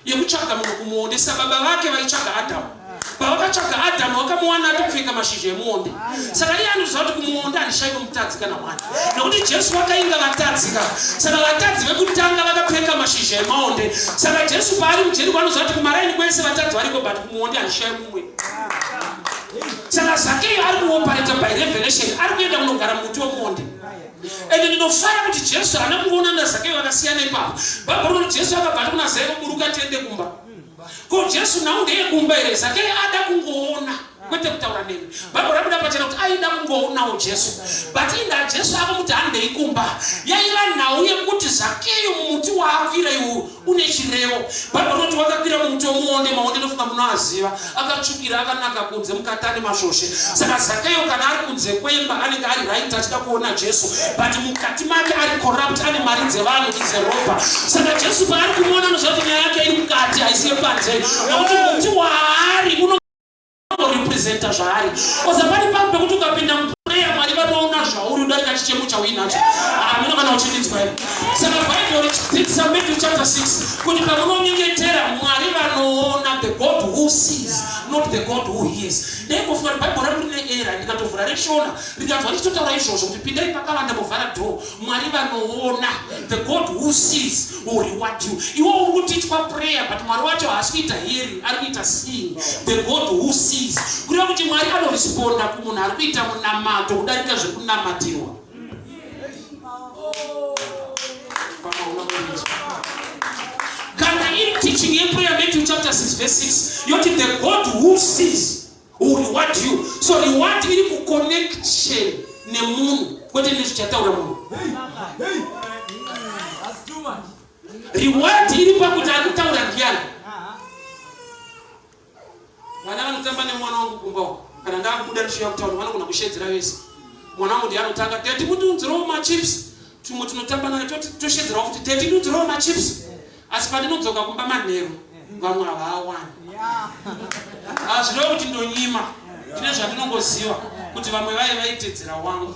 yekutsvaga munhu kumuonde. Sababa vake vaitsvaga Adhamu, pavakatsvaga Adhamu vakamuwana atopfeka mashizha emuonde. Saka iye anoziva kuti kumuonde handishayiwe mutadzi kana mwana, nokuti Jesu vakainga vatadzi ka. Saka vatadzi vekutanga vakapfeka mashizha emaonde. Saka Jesu paari muJeriko anoziva kuti kumaraini kwese vatadzi variko, but kumuonde handishayi mumwe. Saka Zakeyo ari kuoperata by revelation, ari kuenda kunogara muti wemuonde. Ende ndinofara kuti Jesu haana kungoona naZakeyo vakasiyana ipapo. Bhaibheri rinoti Jesu akabva ati kuna Zakeyo, "Buruka tiende kumba." Ko Jesu nhau ndeyekumba here? Zakeyo ada kungoona, kwete kutaura nemi. Bhaibheri rabuda pachena kuti aida kungoonawo Jesu, but inda Jesu akamuti handei kumba. Yaiva nhau yekuti Zakeyo mumuti waakwira iwowo une chirevo. Bhaibheri rinoti wakakwira mumuti wemuonde. Maonde ndofunga munoaziva, akatsvukira, akanaka kunze, mukati ane mashoshe. Saka Zakeyo kana ari kunze kwemba anenge ari right, achida kuona Jesu, but mukati make ari corrupt, ane mari dzevanhu, is a robber. Saka Jesu paari kumuona anoziva kuti nyaya yake iri mukati, haisi yepanze, nokuti muti waari unorepresenta zvaari. Oza pane pamwe pekuti ukapinda muprayer, Mwari vanoona zvauri udarika chichemo chauinacho. Hamuna kana uchindinzwa here? Saka Bhaibheri richidzidzisa Matthew chapter 6 kuti pamunonyengetera, Mwari vanoona, the God who sees, not the God who hears. Ndaimbofunga kuti Bhaibheri rangu rine error. Ndikatovhura reShona rikanzwa richitotaura izvozvo kuti pindai pakavanda muvhara door, Mwari vanoona, the God who sees will reward you. Iwe uri kutichwa prayer, but Mwari wacho haasi kuita hearing, ari kuita seeing, the God who sees. Kureva kuti Mwari anoresponda kumunhu ari kuita munamato kudarika zvekunamatirwa. Pamaona kuinzwa. Kana iri teaching yeprayer, Matthew chapter 6 verse 6 yoti the God who sees will reward you. So reward iri kuconnection nemunhu, kwete nezvichataura munhu. That's too much. Reward iri pakuti ari kutaura ndiani. Vana vanotamba nemwana wangu kumba uko, kana ndakubuda ndichiuya kutaura, vanogona kushedzera vese. Mwana wangu ndiye anotanga, "Daddy, mundiunzirewo machips." Tumwe tunotamba naye toshedzerawo futi, "Daddy, ndiunzirewo machips." Asi pandinodzoka kumba manheru, vamwe havaawani. Hazvireva kuti ndonyima. Ndine zvandinongoziva kuti vamwe vaye vaitedzera wangu,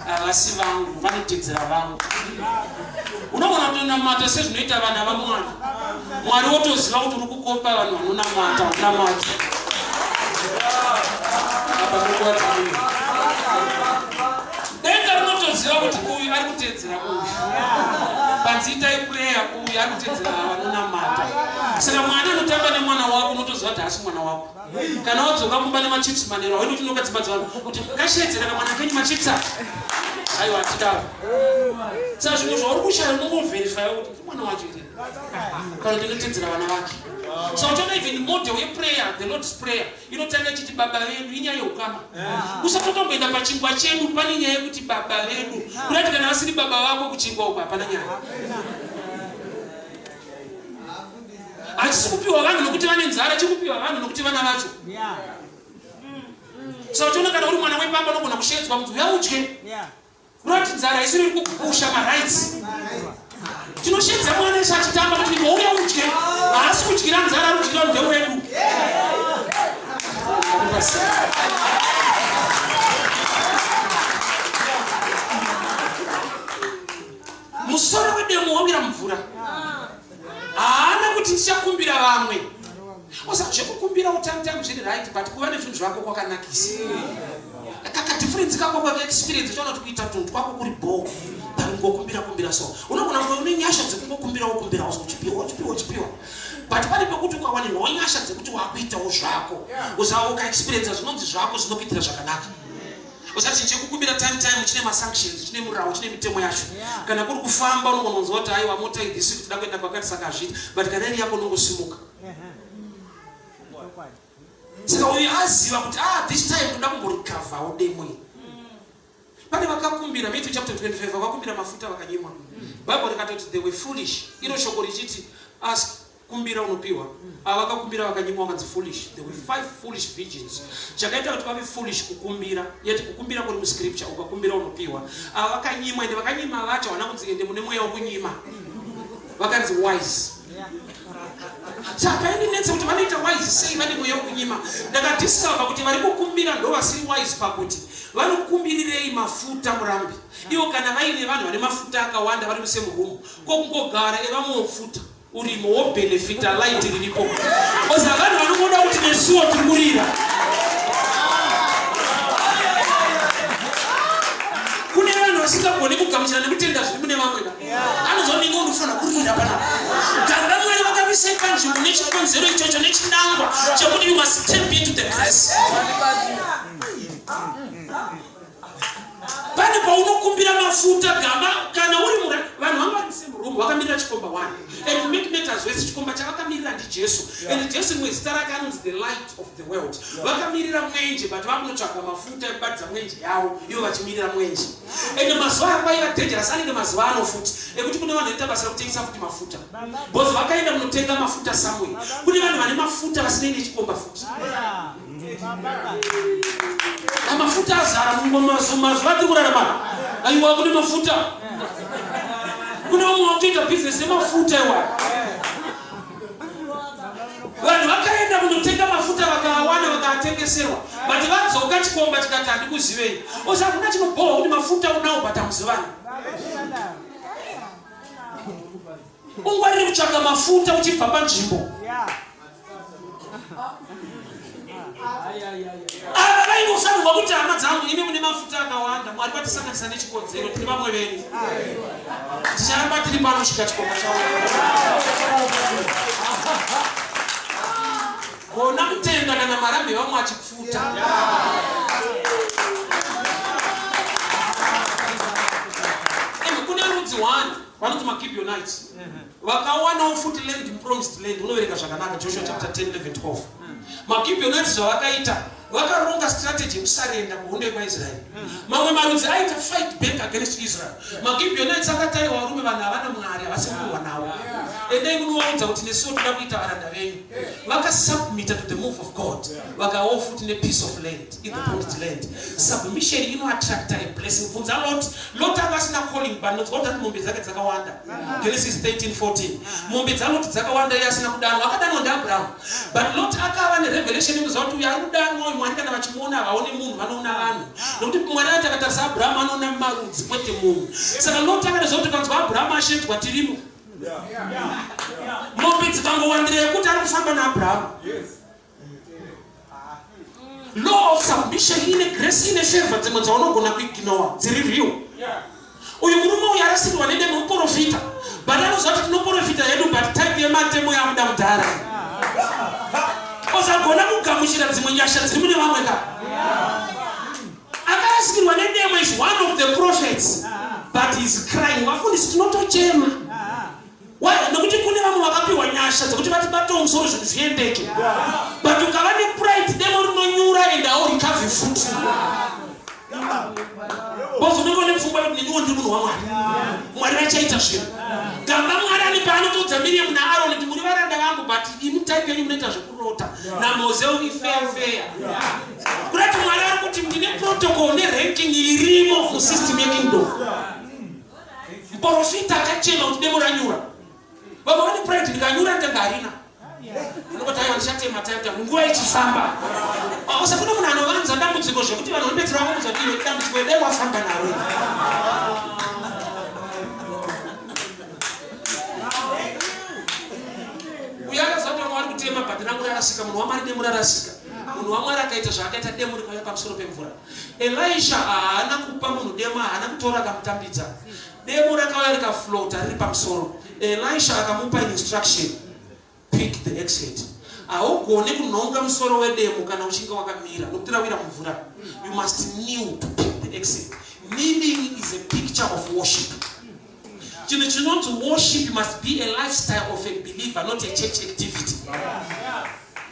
havasi vangu, vanotedzera vangu. Unogona kutonamata sezvinoita vana vaMwari, Mwari wotoziva kuti uri kukopa vanhu vanonamata unamata. Apa munguva dzamino denga rinotoziva kuti uyu ari kutedzera uyu. Panzi itai prayer, uyu ari kutedzera vanonamata. Saka mwana anotamba nemwana wako, unotoziva kuti haasi mwana wako. Kana wadzoka kumba nemachips manheru, hauendi kuti dzimba dzevanhu kuti kashedzera kamwana kenyu machips aka. Aiwa, tidaro. Saka zvimwe zvauri kushaya unongoverifya kuti ndi mwana wacho here kana ndinotedzera vana vake. So uchaona even model yeprayer, the Lord's Prayer, inotanga ichiti Baba vedu, inyaya yeukama. Usatotomboenda pachingwa chedu, pane nyaya yekuti Baba vedu. Kurati kana vasiri baba vako kuchingwa uko hapana nyaya. Hachisi kupiwa vanhu nokuti vane nzara, chikupiwa vanhu nokuti vana vacho. Saka uchiona kana uri mwana wepamba unogona kushedzwa kuti uya udye. Kurati nzara isiri iri kukupusha marights. Tinoshedza mwana isu achitamba kuti ndouya udye. Haasi kudyira nzara, ari kudyira ndewedu. Musoro wedemo wawira mvura. Haana kuti ndichakumbira vamwe. Osa zvekukumbira utime time zviri right, but kuva nezvinhu zvako kwakanakisa. Kaka difference kako kwa experience uchaona kuti kuita tunhu twako kuri bho but kungokumbira kumbira so. Unogona kuva une nyasha dzekungokumbira wokumbira uchipiwa uchipiwa uchipiwa. But pane pekuti ukawanirwawo nyasha dzekuti wakuitawo zvako. Usawa uka experience zvinonzi zvako zvinokuitira zvakanaka. Usati chekukumbira time time chine masanctions, chine murawo, chine mitemo yacho. Kana kuri kufamba unogona kunzwa kuti aiwa mota iyi this week tida kuenda kwakati saka hazviiti. But kana iri yako unongosimuka. Saka uyu aziva kuti this time ndoda kumborikavhawo demo iri. Pane vakakumbira, Matthew chapter 25, vakakumbira mafuta vakanyimwa. Bible rikatoti they were foolish. Iro shoko richiti ask, kumbira unopiwa. Ava vakakumbira vakanyimwa vakanzi foolish. There were 5 foolish virgins. Chakaita kuti vave foolish kukumbira, yet kukumbira kuri muscripture, ukakumbira unopiwa. Ava vakanyimwa, ende vakanyima vacho havana kunzi ende mune mweya wekunyima. Vakanzi wise. Saka paindinetsa kuti vanoita wise sei vane mweya wekunyima. Ndakadiscover kuti vari kukumbira ndo vasiri wise pakuti vanokumbirirei mafuta murambi. Ivo kana vaine vanhu vane mafuta akawanda vari musame room, ko kungogara evamwe wofuta urimo wobenefita light riripo. Oza vanhu vanongoda kuti nesuwo tiri kurira. Kune vanhu vasingagoni kugamuchira nekutenda zviri mune vamwe ka. Anozwa mingo unofanira kurira panapa. Gamba Mwari vakakuisai panzvimbo nechikonzero ichocho nechinangwa chekuti you must step into the grace. Pane paunokumbira mafuta gamba kana uri mura vanhu vanga vari musame room vakamirira chikomba one and to make matters worse chikomba chavakamirira ndiJesu and Jesu rimwe zita rake anonzi the light of the world. Vakamirira mwenje but vakunotsvaga mafuta ekubatidza mwenje yavo ivo vachimirira mwenje. Ende mazuva aya kwaiva dangerous anenge mazuva ano futi ekuti kune vanhu vanoita basa rekutengesa futi mafuta because vakaenda kunotenga mafuta somewhere. Kune vanhu vane mafuta vasinei nechikomba futi. Mafuta azara mazuva atiri kurarama. Aiwa kune mafuta. Kune vamwe vakutoita business yemafuta iwa. Vanhu vakaenda kunotenga mafuta vakaawana vakaatengeserwa, but vadzoka chikomba chikati handikuzivei. Osa hakuna chinobhohwa kuti mafuta unawo but hamuzivani. Ungwarire kutsvaka mafuta uchibva panzvimbo. Ava vaingofanirwa kuti hama dzangu imi mune mafuta akawanda, Mwari vatisanganisa nechikonzero, tiri vamwe venyu. Ticharamba tiri pano kusvika chikomba chauya. Gona kutenda kana marambi vamwe achipfuta. Imi kune rudzi one vanonzi maGibeonites. Vakawanawo futi land, promised land. Unoverenga zvakanaka Joshua chapter 10, 11, 12. MaGibeonites zvavakaita, vakaronga strategy yekusarenda kuhondo yekwaIsrael. Mamwe marudzi aita fight back against Israel. MaGibeonites akataiwa varume vanhu havana Mwari, havasi kurwa navo. Endai munovaudza kuti nesuwo toda kuita varanda venyu. Vakasubmita to the move of God. Vakawawo futi nepiece of land in the promised land. Submission inoattracta a blessing. Bvunza Lot. Lot anga asina calling, but nonzwa kuti ati mombe dzake dzakawanda. Genesis 13, 14. Mombe dzaLot dzakawanda iye asina kudanwa. Akadanwa ndiAbraham. But Lot akava nerevelation yekuziva kuti uyu ari kudanwa uyu Mwari kana vachimuona havaone munhu vanoona vanhu. Nokuti Mwari ati akatarisa Abraham anoona marudzi kwete munhu. Saka Lot akatoziva kuti kanzwa Abraham ashedzwa tirimo. Mombe dzikangowandira yekuti ari kufamba naAbraham. Law of submission ine grace ine favor dzimwe dzaunogona kuignore dziri real. Uyu murume uyu arasikirwa nedemo muporofita, but anoziva kuti tinoporofita hedu but type yematemo yakuda mudhara. Osagona kugamuchira dzimwe nyasha dziri mune vamwe ka. Akarasikirwa Akawirwa nedemo is one of the prophets, but he's crying. Vafundisi tinotochema. Why? Nokuti kune vamwe vakapiwa nyasha dzekuti vati batawo musoro zvinhu zviendeke. But ukava nepride demo rinonyura and haurikavhi futi. Because unenge une pfungwa yekuti neniwo ndiri munhu waMwari. Mwari vachaita zvinhu. Gamba Mwari ane paanotoudza Miriam naAroni kuti muri varanda vangu but imi type yenyu munoita zvekurota. NaMose ifeya feya. Kurati Mwari ari kuti ndine protocol neranking irimo musystem yekingdom. Muporofita akachema kuti demo ranyura. Vamwe vane pride ndikanyura nditanga harina. Unongoti aiwa ndichatema taita nguva ichifamba. Ose kune munhu anovanza dambudziko zvekuti vanhu vanobetsera vamuudza kuti iwe dambudziko dai wafamba naro. Uyo akaziva kuti vamwe vari kutema but rangu rarasika munhu waMwari demo rarasika. Munhu waMwari akaita zvaakaita demo rikauya pamusoro pemvura. Elisha haana kupa munhu demo, haana kutora akamutambidza. Demo rakauya rikaflota riri pamusoro. Elisha akamupa instruction, pick the axe head. Haugone kunhonga musoro wedemo kana uchinge wakamira nokuti rawira mumvura. You must kneel to pick the axe head. Kneeling is a picture of worship. Chinhu chinonzi worship must be a lifestyle of a believer, not a church activity.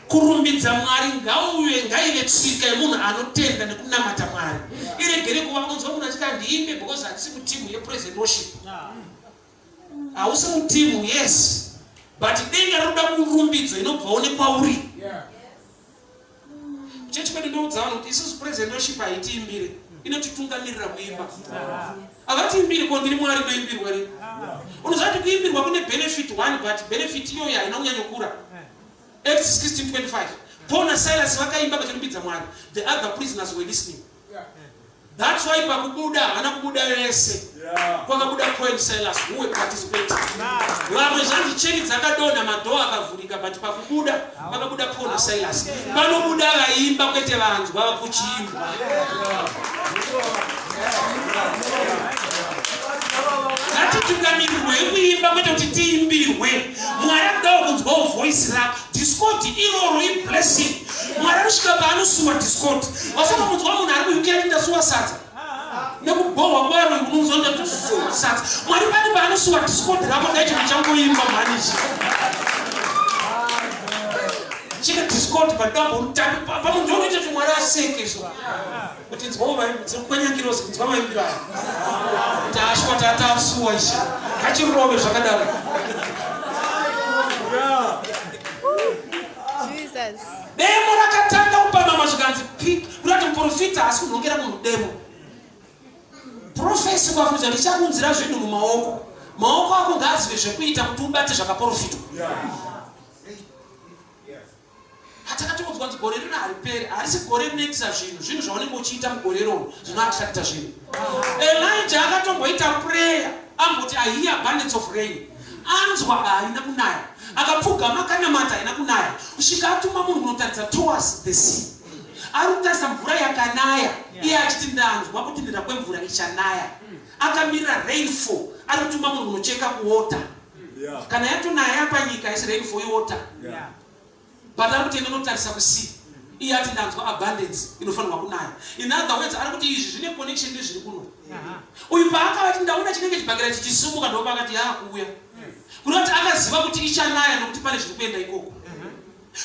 Kurumbidza Mwari ngauve ngaive tsika yemunhu anotenda nekunamata Mwari. Iregere kuva unzwa munhu achiti handiimbe because handisi mutimu yepraise and worship. Hausi mutimu, yes. But denga rinoda kurumbidzo inobvawo nekwauri. Chechi kwedu ndoudza vanhu kuti isusu praise and worship haitiimbire, inotitungamirira kuimba. Havatiimbiri ko ndiri Mwari ndoimbirwa rini? Unoziva kuti kuimbirwa kune benefit one but benefit iyoyo haina kunyanyokura. Acts 16:25 Paul naSilas vakaimba vachirumbidza Mwari. The other prisoners were listening. That's why pakubuda havana kubuda vese. Kwakabuda Paul and Silas who were participating. Vamwe zvanzi cheni dzakadonha madhoo akavhurika but pakubuda pakabuda Paul na Silas. Panobuda vaimba kwete vanzwa kuchiimbwa. Ngatitungamirirwe kuimba kwete kuti tiimbirwe. Mwari anodawo kunzwawo voice rako. Discord iroro iblessing. Mwari anosvika paanosuwa discord. Wasaka kunzwa munhu ari kuUK achiti ndasuwa sadza. Nekubhohwa kwaro unonzwa ndatosuwa sadza. Mwari pane paanosuwa discord rako dai chinhu changoimba mhani ichi. Chika discord padambo rutambi pamunhu unoita kuti Mwari aseke so. Kuti nzwawo kwenya ngirozi kunzwa maimbiro aya. Kuti ashwa tatasuwa ichi. Ngachirove zvakadaro. Demo rakatanga kupamama zvikanzi pick kurati muprofita haasi kunhongera munhu demo. Profesi kwafunza ndichakunzira zvinhu mumaoko. Maoko ako ngaazive zvekuita kuti ubate zvakaprofitwa. Hatakatoudzwa kunzi gore rino hariperi, harisi gore rinoitisa zvinhu, zvinhu zvaunenge uchiita mugore iroro zvinoattracta zvinhu. Elijah akatomboita prayer amboti I hear abundance of rain, anzwa haina kunaya, akapfugama akanamata haina kunaya, kusvika atuma munhu kunotaridza towards the sea, ari kutarisa mvura yakanaya, iye achiti ndanzwa kutinhira kwemvura ichanaya, akamirira rainfall, ari kutuma munhu kunocheka kuwater. Kana yatonaya yapanyika haisi rainfall iwater. But ari kuti enda unotarisa kusea iye ati ndanzwa abundance inofanirwa kunaya. In other words ari kuti izvi zvine connection nezviri kuno. Uyu paakavati ndaona chinenge chibhakera chichisumuka ndopaakati yaakuuya. Kureva kuti akaziva kuti ichanaya nokuti pane zviri kuenda ikoko.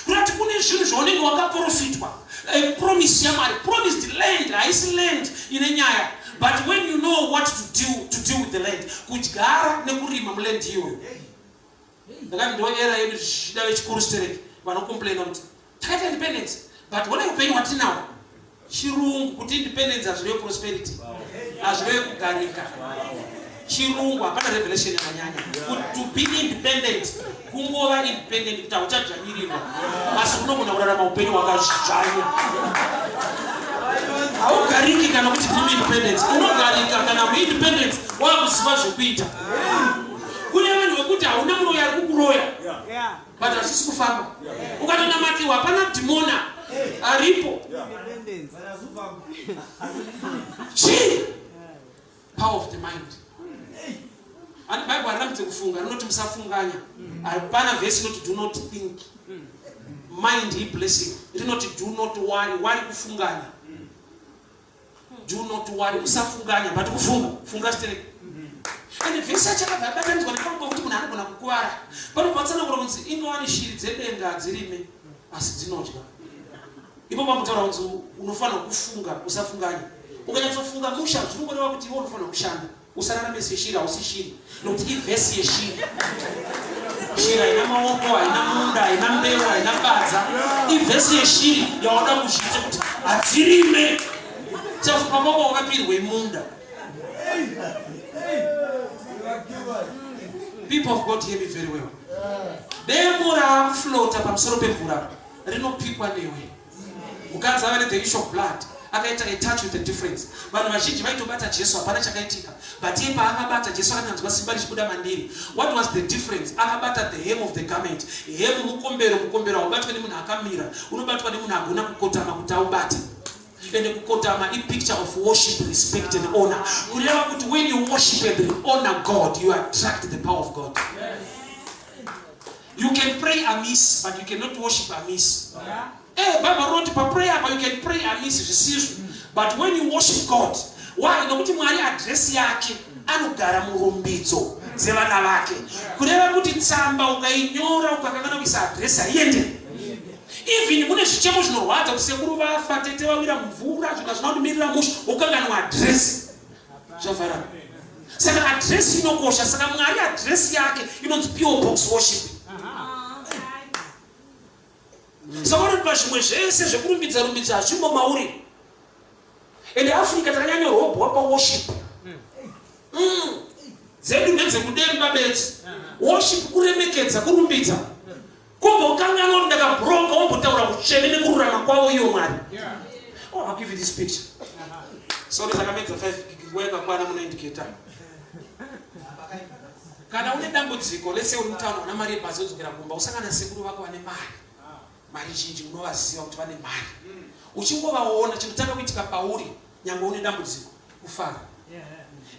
Kureva kuti kune zvinhu zvaunenge wakaprofitwa. A promise yaMwari, promised land haisi land ine nyaya. But when you know what to do, to deal with the land, kudyara nekurima muland iyoyo. Ndakati ndo era yedu zvichida vechikuru stereki vanocomplaina kuti takaita independence but hona upenyu hwatinawo chirungu kuti independence hazvireve prosperity hazvireve kugarika chirungu hapana revelation yakanyanya to be independent kungova independent kuti hauchadzvanyirirwa asi unogona kurarama upenyu hwakazvanya haugariki kana kuti tiri independence unogarika kana muindependence wakuziva zvekuita Kune vanhu vekuti hauna muroyi ari kukuroya but hazvisi kufamba. Ukatonamatiwa hapana dhimona aripo. Chii? Power of the mind. Ani Bible harirambidze kufunga, rinoti musafunganya. Hapana verse inoti do not think. Mind i blessing. Rinoti do not worry, worry kufunganya. Do not worry, usafunganya, but kufunga, funga stereki. And vhesi yacho yakabva yabatanidzwa nepamwe pekuti munhu anogona kukuvara. Panobva patsanangura kunzi ingawani shiri dzedenga hadzirime asi dzinodya. Ipo pamutaura kunzi unofanira kufunga, usafunganya. Ukanyatsofunga musha zvinongoreva kuti iwe unofanira kushanda. Usararame seshiri, hausi shiri. Nokuti ivhesi yeshiri. Shiri haina maoko, haina munda, haina mbeu, haina badza. Ivhesi yeshiri yawada kuzviita kuti hadzirime. Chafuka kwako wakapirwe munda. People of God, hear me very well. Demo raakuflota pamusoro pemvura rinopikwa newe. Mukadzi ave nethe issue of blood akaita a touch with a difference. Vanhu vazhinji vaitobata Jesu hapana chakaitika, but iye paakabata Jesu akanyanzwa simba richibuda mandiri. What was the difference? Akabata the hem of the garment. Hem mukombero, mukombero haubatwe nemunhu akamira, unobatwa nemunhu agona kukotama kuti aubate. Ende kukotama ipicture of worship, respect and honor. Kureva kuti when you worship and honor God, you attract the power of God. You can pray amiss, but you cannot worship amiss. Eh, Bible rinoti paprayer apa you can pray amiss zvisizvo. But when you worship God, why? Nokuti Mwari address yake anogara murumbidzo dzevana vake. Kureva kuti tsamba ukainyora ukakanganwa kuisa address haiende. Even mune zvichemo zvinorwadza kuti sekuru vafa, tete vawira mumvura, zvinhu hazvina kundimirira mushe, wokanganwa address. Zvavharana. Saka address inokosha. Saka Mwari address yake inonzi PO Box worship. Saka unoti pazvimwe zvese zvekurumbidza rumbidza hazvimo mauri. Ende Africa takanyanyorobwa paworship. Dzedu ndedzekudemba bedzi. Worship kuremekedza, kurumbidza. Kumbokanganwa kuti ndakabroka wombotaura kutsvene nekururama kwavo iwo Mwari. Oh, I'll give you this picture. Sorry, takamedza 5 nguva yakakwana munoindicata. Kana une dambudziko, let's say uri mutauni una mari yebhazi wodzokera kumba, usangana nasekuru vako vane mari. Mari zhinji unovaziva kuti vane mari. Uchingovaona chinotanga kuitika pauri nyangwe une dambudziko kufara.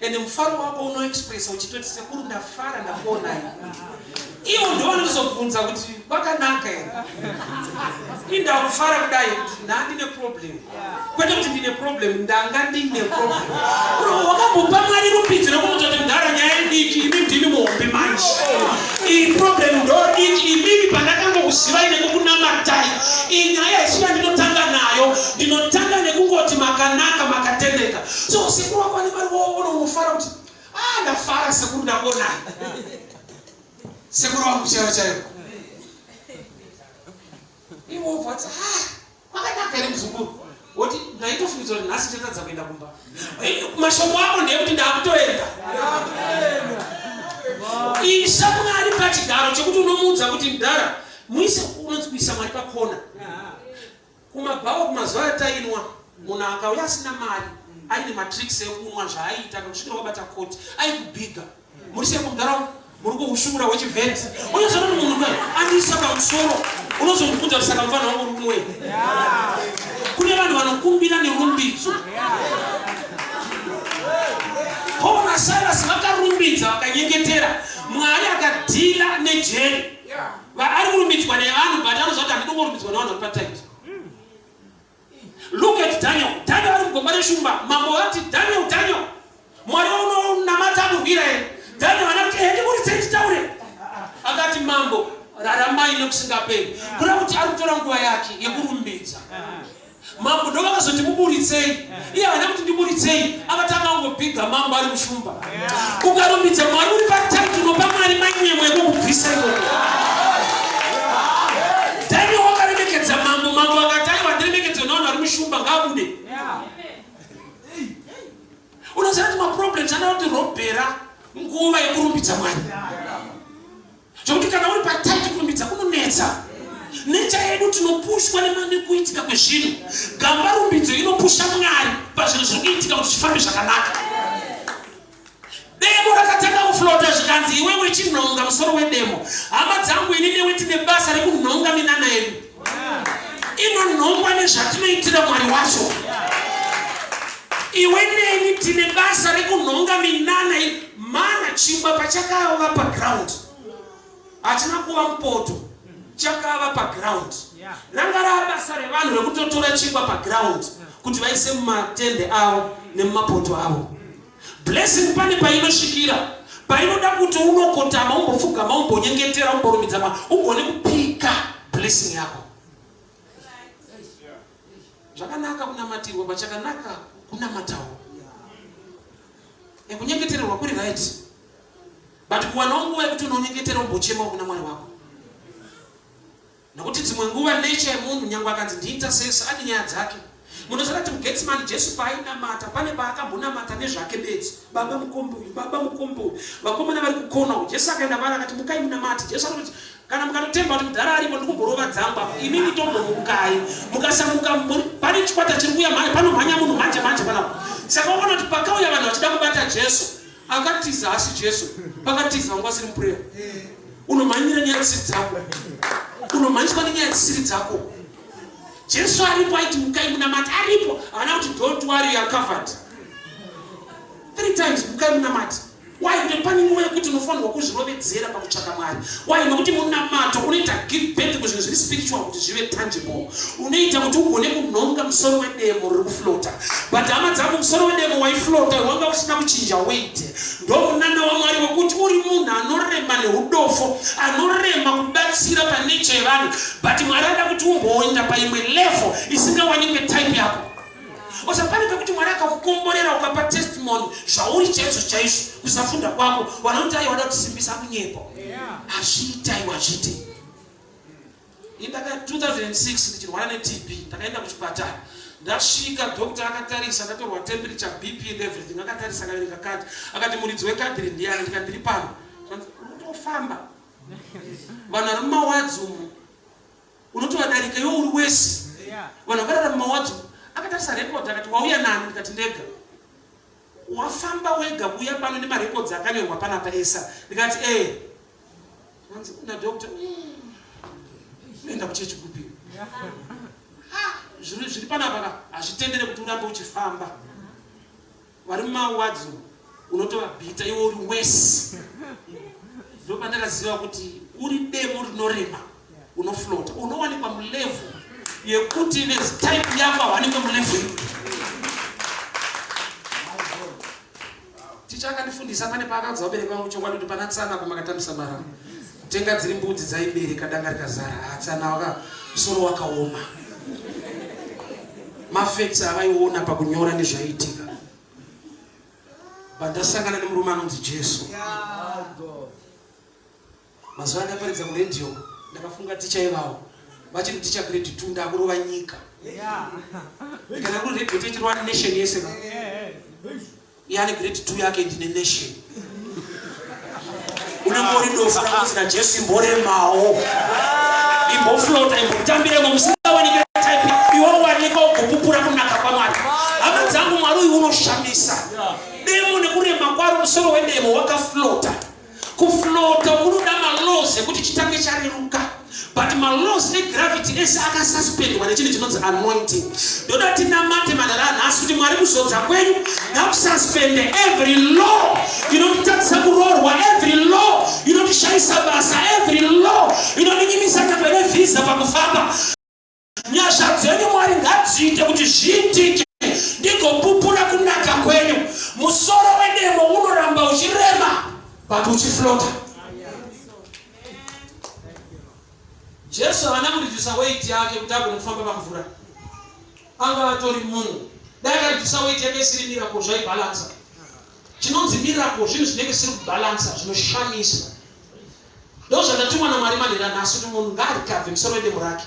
Ende mufaro wako unoexpressa uchitoti sekuru ndafara ndakuonai. Ivo ndivo vanotozobvunza kuti kwakanaka here. Inda kufara kudai kuti nda ndine problem. Kwete kuti ndine problem, ndanga ndine problem. Wakambopa Mwari rumbidzo nekumudza kuti mudhara nyaya idiki, imi ndimi muhombe manje. Iyi problem ndo diki, imimi pandakangokuzivai nekukunamatai. Iyi nyaya haisi yandinotanga nayo, ndinotanga nekungoti makanaka, makatendeka. So sekuru wako vane mari voona unofara kuti ah, ndafara sekuru ndakuonai. Sekuru wangu chaivo chaivo. Ivo wobva wati ah, kwakanaka here muzukuru? Woti ndaitofungidzwa kuti nhasi ndichatadza kuenda kumba. Mashoko ako ndeyekuti ndakutoenda. Isa Mwari pachigaro chekuti unomuudza kuti mdhara, muise unonzi kuisa Mwari pakona. Kumabhawa kumazuva atainwa, munhu akauya asina mari, aine matricks ekunwa zvaaiita kusvikira wabata koti, aikubhiga. Muri sei mudhara muri kuhushumura hwechivheti. Unozoona kuti munhu uyu andiisa pamusoro, unozomubvunza kuti saka mufana wangu uri kunwei? Kune vanhu vanokumbira nerumbidzo. Paul naSilas vakarumbidza vakanyengetera, Mwari akadhila nejeri. Ari kurumbidzwa nevanhu but anoziva kuti handidi kungorumbidzwa nevanhu vari patight. Look at Daniel. Daniel ari mugomba reshumba. Mambo vati Daniel, Daniel. Mwari waunonamata akurwira here? Daniel ana kuti ehe ndiburitsei nditaure. Akati mambo raramai nekusingaperi. Kureva kuti ari kutora nguva yake yekurumbidza. Mambo ndo vakazoti muburitsei. Iye haana kuti ndiburitsei, akatanga kungobhiga mambo ari mushumba. Ukarumbidza Mwari uri patight unopa Mwari manyemwe ekukubvisa ikoko. Daniel wakaremekedza mambo, mambo akati aiwa ndiremekedze navanhu vari mushumba ngaabude. Unoziva kuti maproblems anoda kuti robhera nguva yekurumbidza Mwari. Zvekuti kana uri patight kurumbidza kunonetsa. Nature yedu tinopushwa nekuitika kwezvinhu. Gamba rumbidzo inopusha Mwari pazvinhu zviri kuitika kuti zvifambe zvakanaka. Demo rakatanga kuflota zvikanzi iwewe chinhonga musoro wedemo. Hama dzangu ini newe tine basa rekunhonga minana yedu. Inonhongwa nezvatinoitira Mwari wacho. Iwe neni tine basa rekunhonga minana mana chingwa pachakava paground hachina kuva mupoto, chakava paground. Ranga rava basa revanhu rekutotora chingwa paground kuti vaise mumatende avo. Nemumapoto avo. Blessing pane painosvikira painoda kuti unokotama umbopfugama umbonyengetera umborumidza ma ugone kupika blessing yako. Zvakanaka kunamatirwa pachakanaka kunamatawo. Kunyengetererwa kuri right. But kuwanawo nguva yekuti unonyengetera umbochemawo kuna Mwari wako. Nokuti dzimwe nguva nature yemunhu nyangwe akanzi ndiintercessor ane nyaya dzake. Munoziva kuti muGetsemani Jesu paainamata pane paakambonamata nezvake bedzi. Baba mukombe uyu, baba mukombe uyu. Vakomana vari kukona uyu. Jesu akaenda kwaari akati mukai munamate. Jesu anoti kana mukatotemba kuti mudhara aripo ndikumborova dzangu apa imimi tombomukai mukasamuka pane chikwata chiri kuuya mhanya panomhanya munhu manje manje panapa saka unoona kuti pakauya vanhu vachida kubata Jesu akatiza asi Jesu pakatiza vanga vasiri muprayer unomhanyira nyaya dzisiri dzako unomhanyiswa nenyaya dzisiri dzako Jesu aripo aiti mukai munamati aripo haana kuti don't worry you are covered three times mukai munamati why kuti pane nguva yekuti unofanirwa kuzvirovedzera pakutsvaka Mwari why nokuti munamato unoita give birth kuzvinhu zviri spiritual kuti zvive tangible unoita kuti ugone kunhonga musoro wedemo riri kuflota but hama dzangu musoro wedemo waiflota wanga usina kuchinja weight ndomunana waMwari wekuti uri munhu anorema neudofo anorema kubatsira paneche yevanhu but Mwari ada kuti umboenda paimwe level isingawanikwe type yako osa pane pekuti Mwari akakukomborera ukapa testimony zvauri chaizvo chaizvo kusafunda kwako vanoti aiwa wada kutisimbisa kunyepo hazviite aiwa hazviite Indaka 2006 ndichirwara neTB ndakaenda kuchipatara ndasvika doctor akatarisa ndatorwa temperature BP and everything akatarisa akaverenga kadhi akati muridzi wekadhi iri ndiyani ndikati ndiri pano unotofamba vanhu vari mumawadzi umu unotovadarika iwe uri wesi vanhu vakarara mumawadzi umu akatarisa record akati wauya nani ndikati ndega wafamba wega kuuya pano nemarekodzi akanyorwa panapa esa ndikati e eh. Hanzi kuna doctor unoenda kuchechi kupi? Zviri zviri panapa ka hazvitendere kuti urambe uchifamba. Vari mumawards unotovabhita iwe uri wesi. Ndopandakaziva kuti uri demo rinorema unoflota unowanikwa mulevel yekuti vetype yako hawanikwe mulevel iyo. Ticha akandifundisa pane paakaudza vabereki vangu chokwadi kuti pana tsana apo makatambisa mara kutenga dziri mbudzi dzaibereka danga rikazara ah, tsana waka musoro wakaoma mafacts avaiona pakunyora nezvaiitika bandasangana nemurume anonzi Jesu Mazuva andaparidza kuradio ndakafunga ticha ivavo vachiri ticha grade 2 ndakurova nyika. Kana kuri radio tichirova nation yese ka. Iye ane grade 2 yake ndine nation. Unenge uri dofu rakunzi naJesu imboremawo. Imboflota imbotambiremo musingawanikira type iwe wanikwa ugopupura kunaka kwaMwari. Hama dzangu Mwari uyu unoshamisa. Demo nekurema kwaro musoro wedemo wakaflota. Kuflota kunoda malaws ekuti chitange chareruka but malaws egravity ese akasuspendwa nechinhu chinonzi anointing. Ndoda tinamate manhara anhasi kuti Mwari kuzodza kwenyu ngakususpende every law inotitadzisa kuroorwa, every law inotishayisa basa, every law inodinyimisa nyangwe nevhisa pakufamba. Nyasha dzenyu Mwari ngadziite kuti zviitike ndigopupura kunaka kwenyu. Musoro wedemo unoramba uchirema but uchiflota. Jesu haana kuredusa weight yake kuti agone kufamba pamvura. Anga atori munhu. Dai akaredusa weight yake isiri miracle zvaibhalansa. Chinonzi miracle zvinhu zvinenge zvisiri kubhalansa zvinoshamisa. Ndozvandatumwa naMwari manhera nhasi kuti munhu ngaarikabve musoro wedemo rake.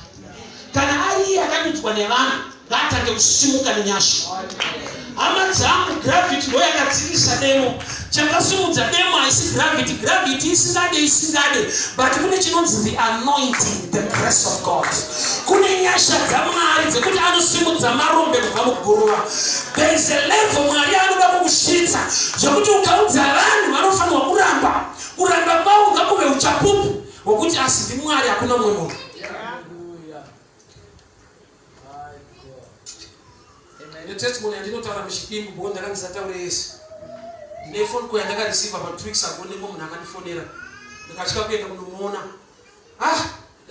Kana ari iye akadudzwa nevanhu ngaatange kusimuka nenyasha. Hama dzangu, gravity ndo yakadzikisa demo. Chakasimudza demo haisi gravity, gravity isingade isingade, but kune chinonzi the anointing, the grace of God. Kune nyasha dzaMwari dzekuti anosimudza marombe kubva muguruva. There is a level Mwari anoda kukusvitsa zvekuti ukaudza vanhu vanofanirwa kuramba Kuramba kwavo ngakuve uchapupu hwokuti asi ndiMwari hakuna mumwe munhu. Netestimony yandinotaura muchidimbu bo ndanga ndisataure yese. Ndine phone call yandakareceive about 2 weeks ago ndiko munhu akandifonera. Ndikatya kuenda kunomuona. Ah,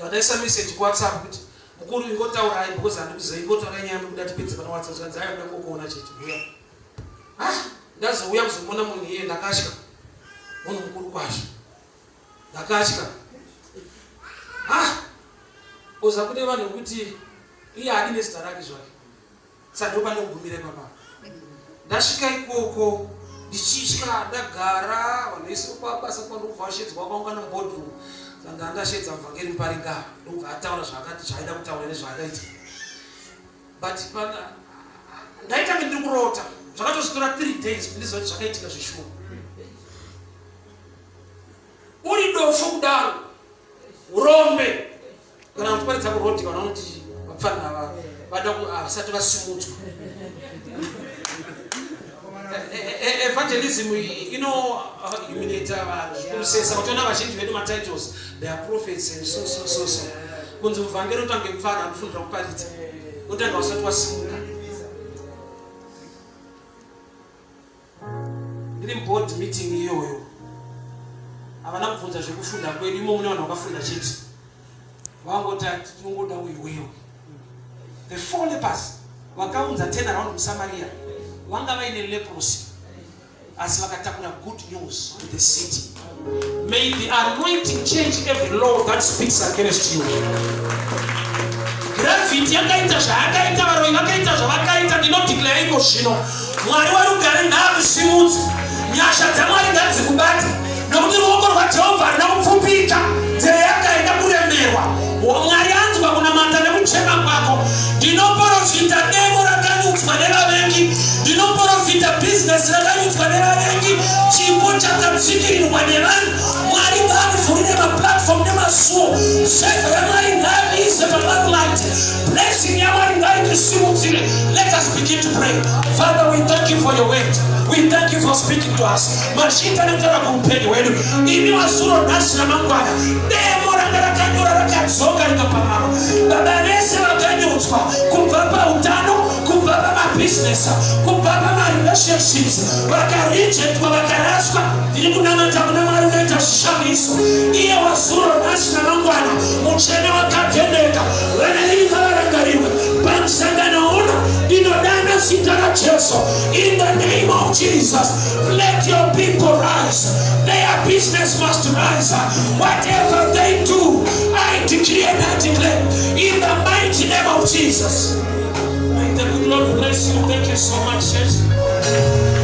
ndaisa message ku WhatsApp kuti mukuru ingotaurai because handikuziva ingotaurai nyaya yekuda tipedze pana WhatsApp zvanzi aiwa ndangokuona chete. Huya. Ah, ndazouya kuzomona munhu iye, ndakatya. Munhu mukuru kwazvo, ndakatya. Ah, oza kune vanhu vekuti iye haadi nezita rake zvake, saka ndopane kugumira ipapa. Ndasvika ikoko ndichitya, ndagara, vanhu vese kwabasa kwandobva vashedzwa, vakaungana muboardroom. Saka ndandashedza muvhangeri Muparinga, ndobva ataura zvaakati zvaaida kutaura nezvaakaita, but pana ndaitange ndiri kurota. Zvakatozotora 3 days kuti ndiziva kuti zvakaitika zveshuwa. Uri dofo kudaro, urombe, kana uchiparidza kurodhi, kana unoti vapfana ava vada havasati vasimudzwa. Evangelism inohumiliata vanhu zvikuru sesa uchiona vazhinji vedu matitles, they are prophets and so so so so. Kunzi muvhangeri utange mupfana anofungira kuparidza, utanga usati wasimuka. Ndiri muboard meeting iyoyo, havana kubvunza zvekufunda kwedu. Imo mune vanhu vakafunda chete, vangoti tinongoda uyu. The four lepers vakaunza 10 around muSamaria vanga vaine leprosy, asi vakatakura good news to the city. May the anointing change every law that speaks against you. Gravity yakaita zvaakaita, varoyi vakaita zvavakaita, ndinodeclare iko zvino, Mwari warugare ngaakusimudze. Nyasha dzaMwari ngadzikubate, nokuti ruoko rwaJehovha harina kupfupika, nzeve yake haina kuremerwa. Mwari anzwa kunamata nekuchema kwako. Ndinoprofita demo rakanyudzwa nevavengi, ndinoprofita bhizinesi rakanyudzwa nevavengi, chipo chakatsikirirwa nevanhu. Mwari ngaakuvhurire maplatform nemasuo. Favor yaMwari ngaiise palimelight. Blessing yaMwari ngaikusimudzire. Let us begin to pray. Father, we thank you for your word. We thank you for speaking to us. Mazviita nekutaura kuupenyu hwedu. Imi wazuro, nhasi namangwana. Demo ranga rakanyora rakadzoka rikapamama. Baba, vese vakanyudzwa kubva pautano, kubva pamabhizinesi, kubva pamarelationships, vakarejectwa, vakaraswa, ndiri kunamata kuna Mwari unoita zvishamiso, iye wazuro, nhasi namangwana, mutsvene wakatendeka. Vana venyu ngavarangarirwe pamusangano uno. Ndinodana zita raJesu. In the name of Jesus, let your people rise. Their business must rise. Whatever they do, I decree and I declare in the mighty name of Jesus. May the good Lord bless you. Thank you so much, church.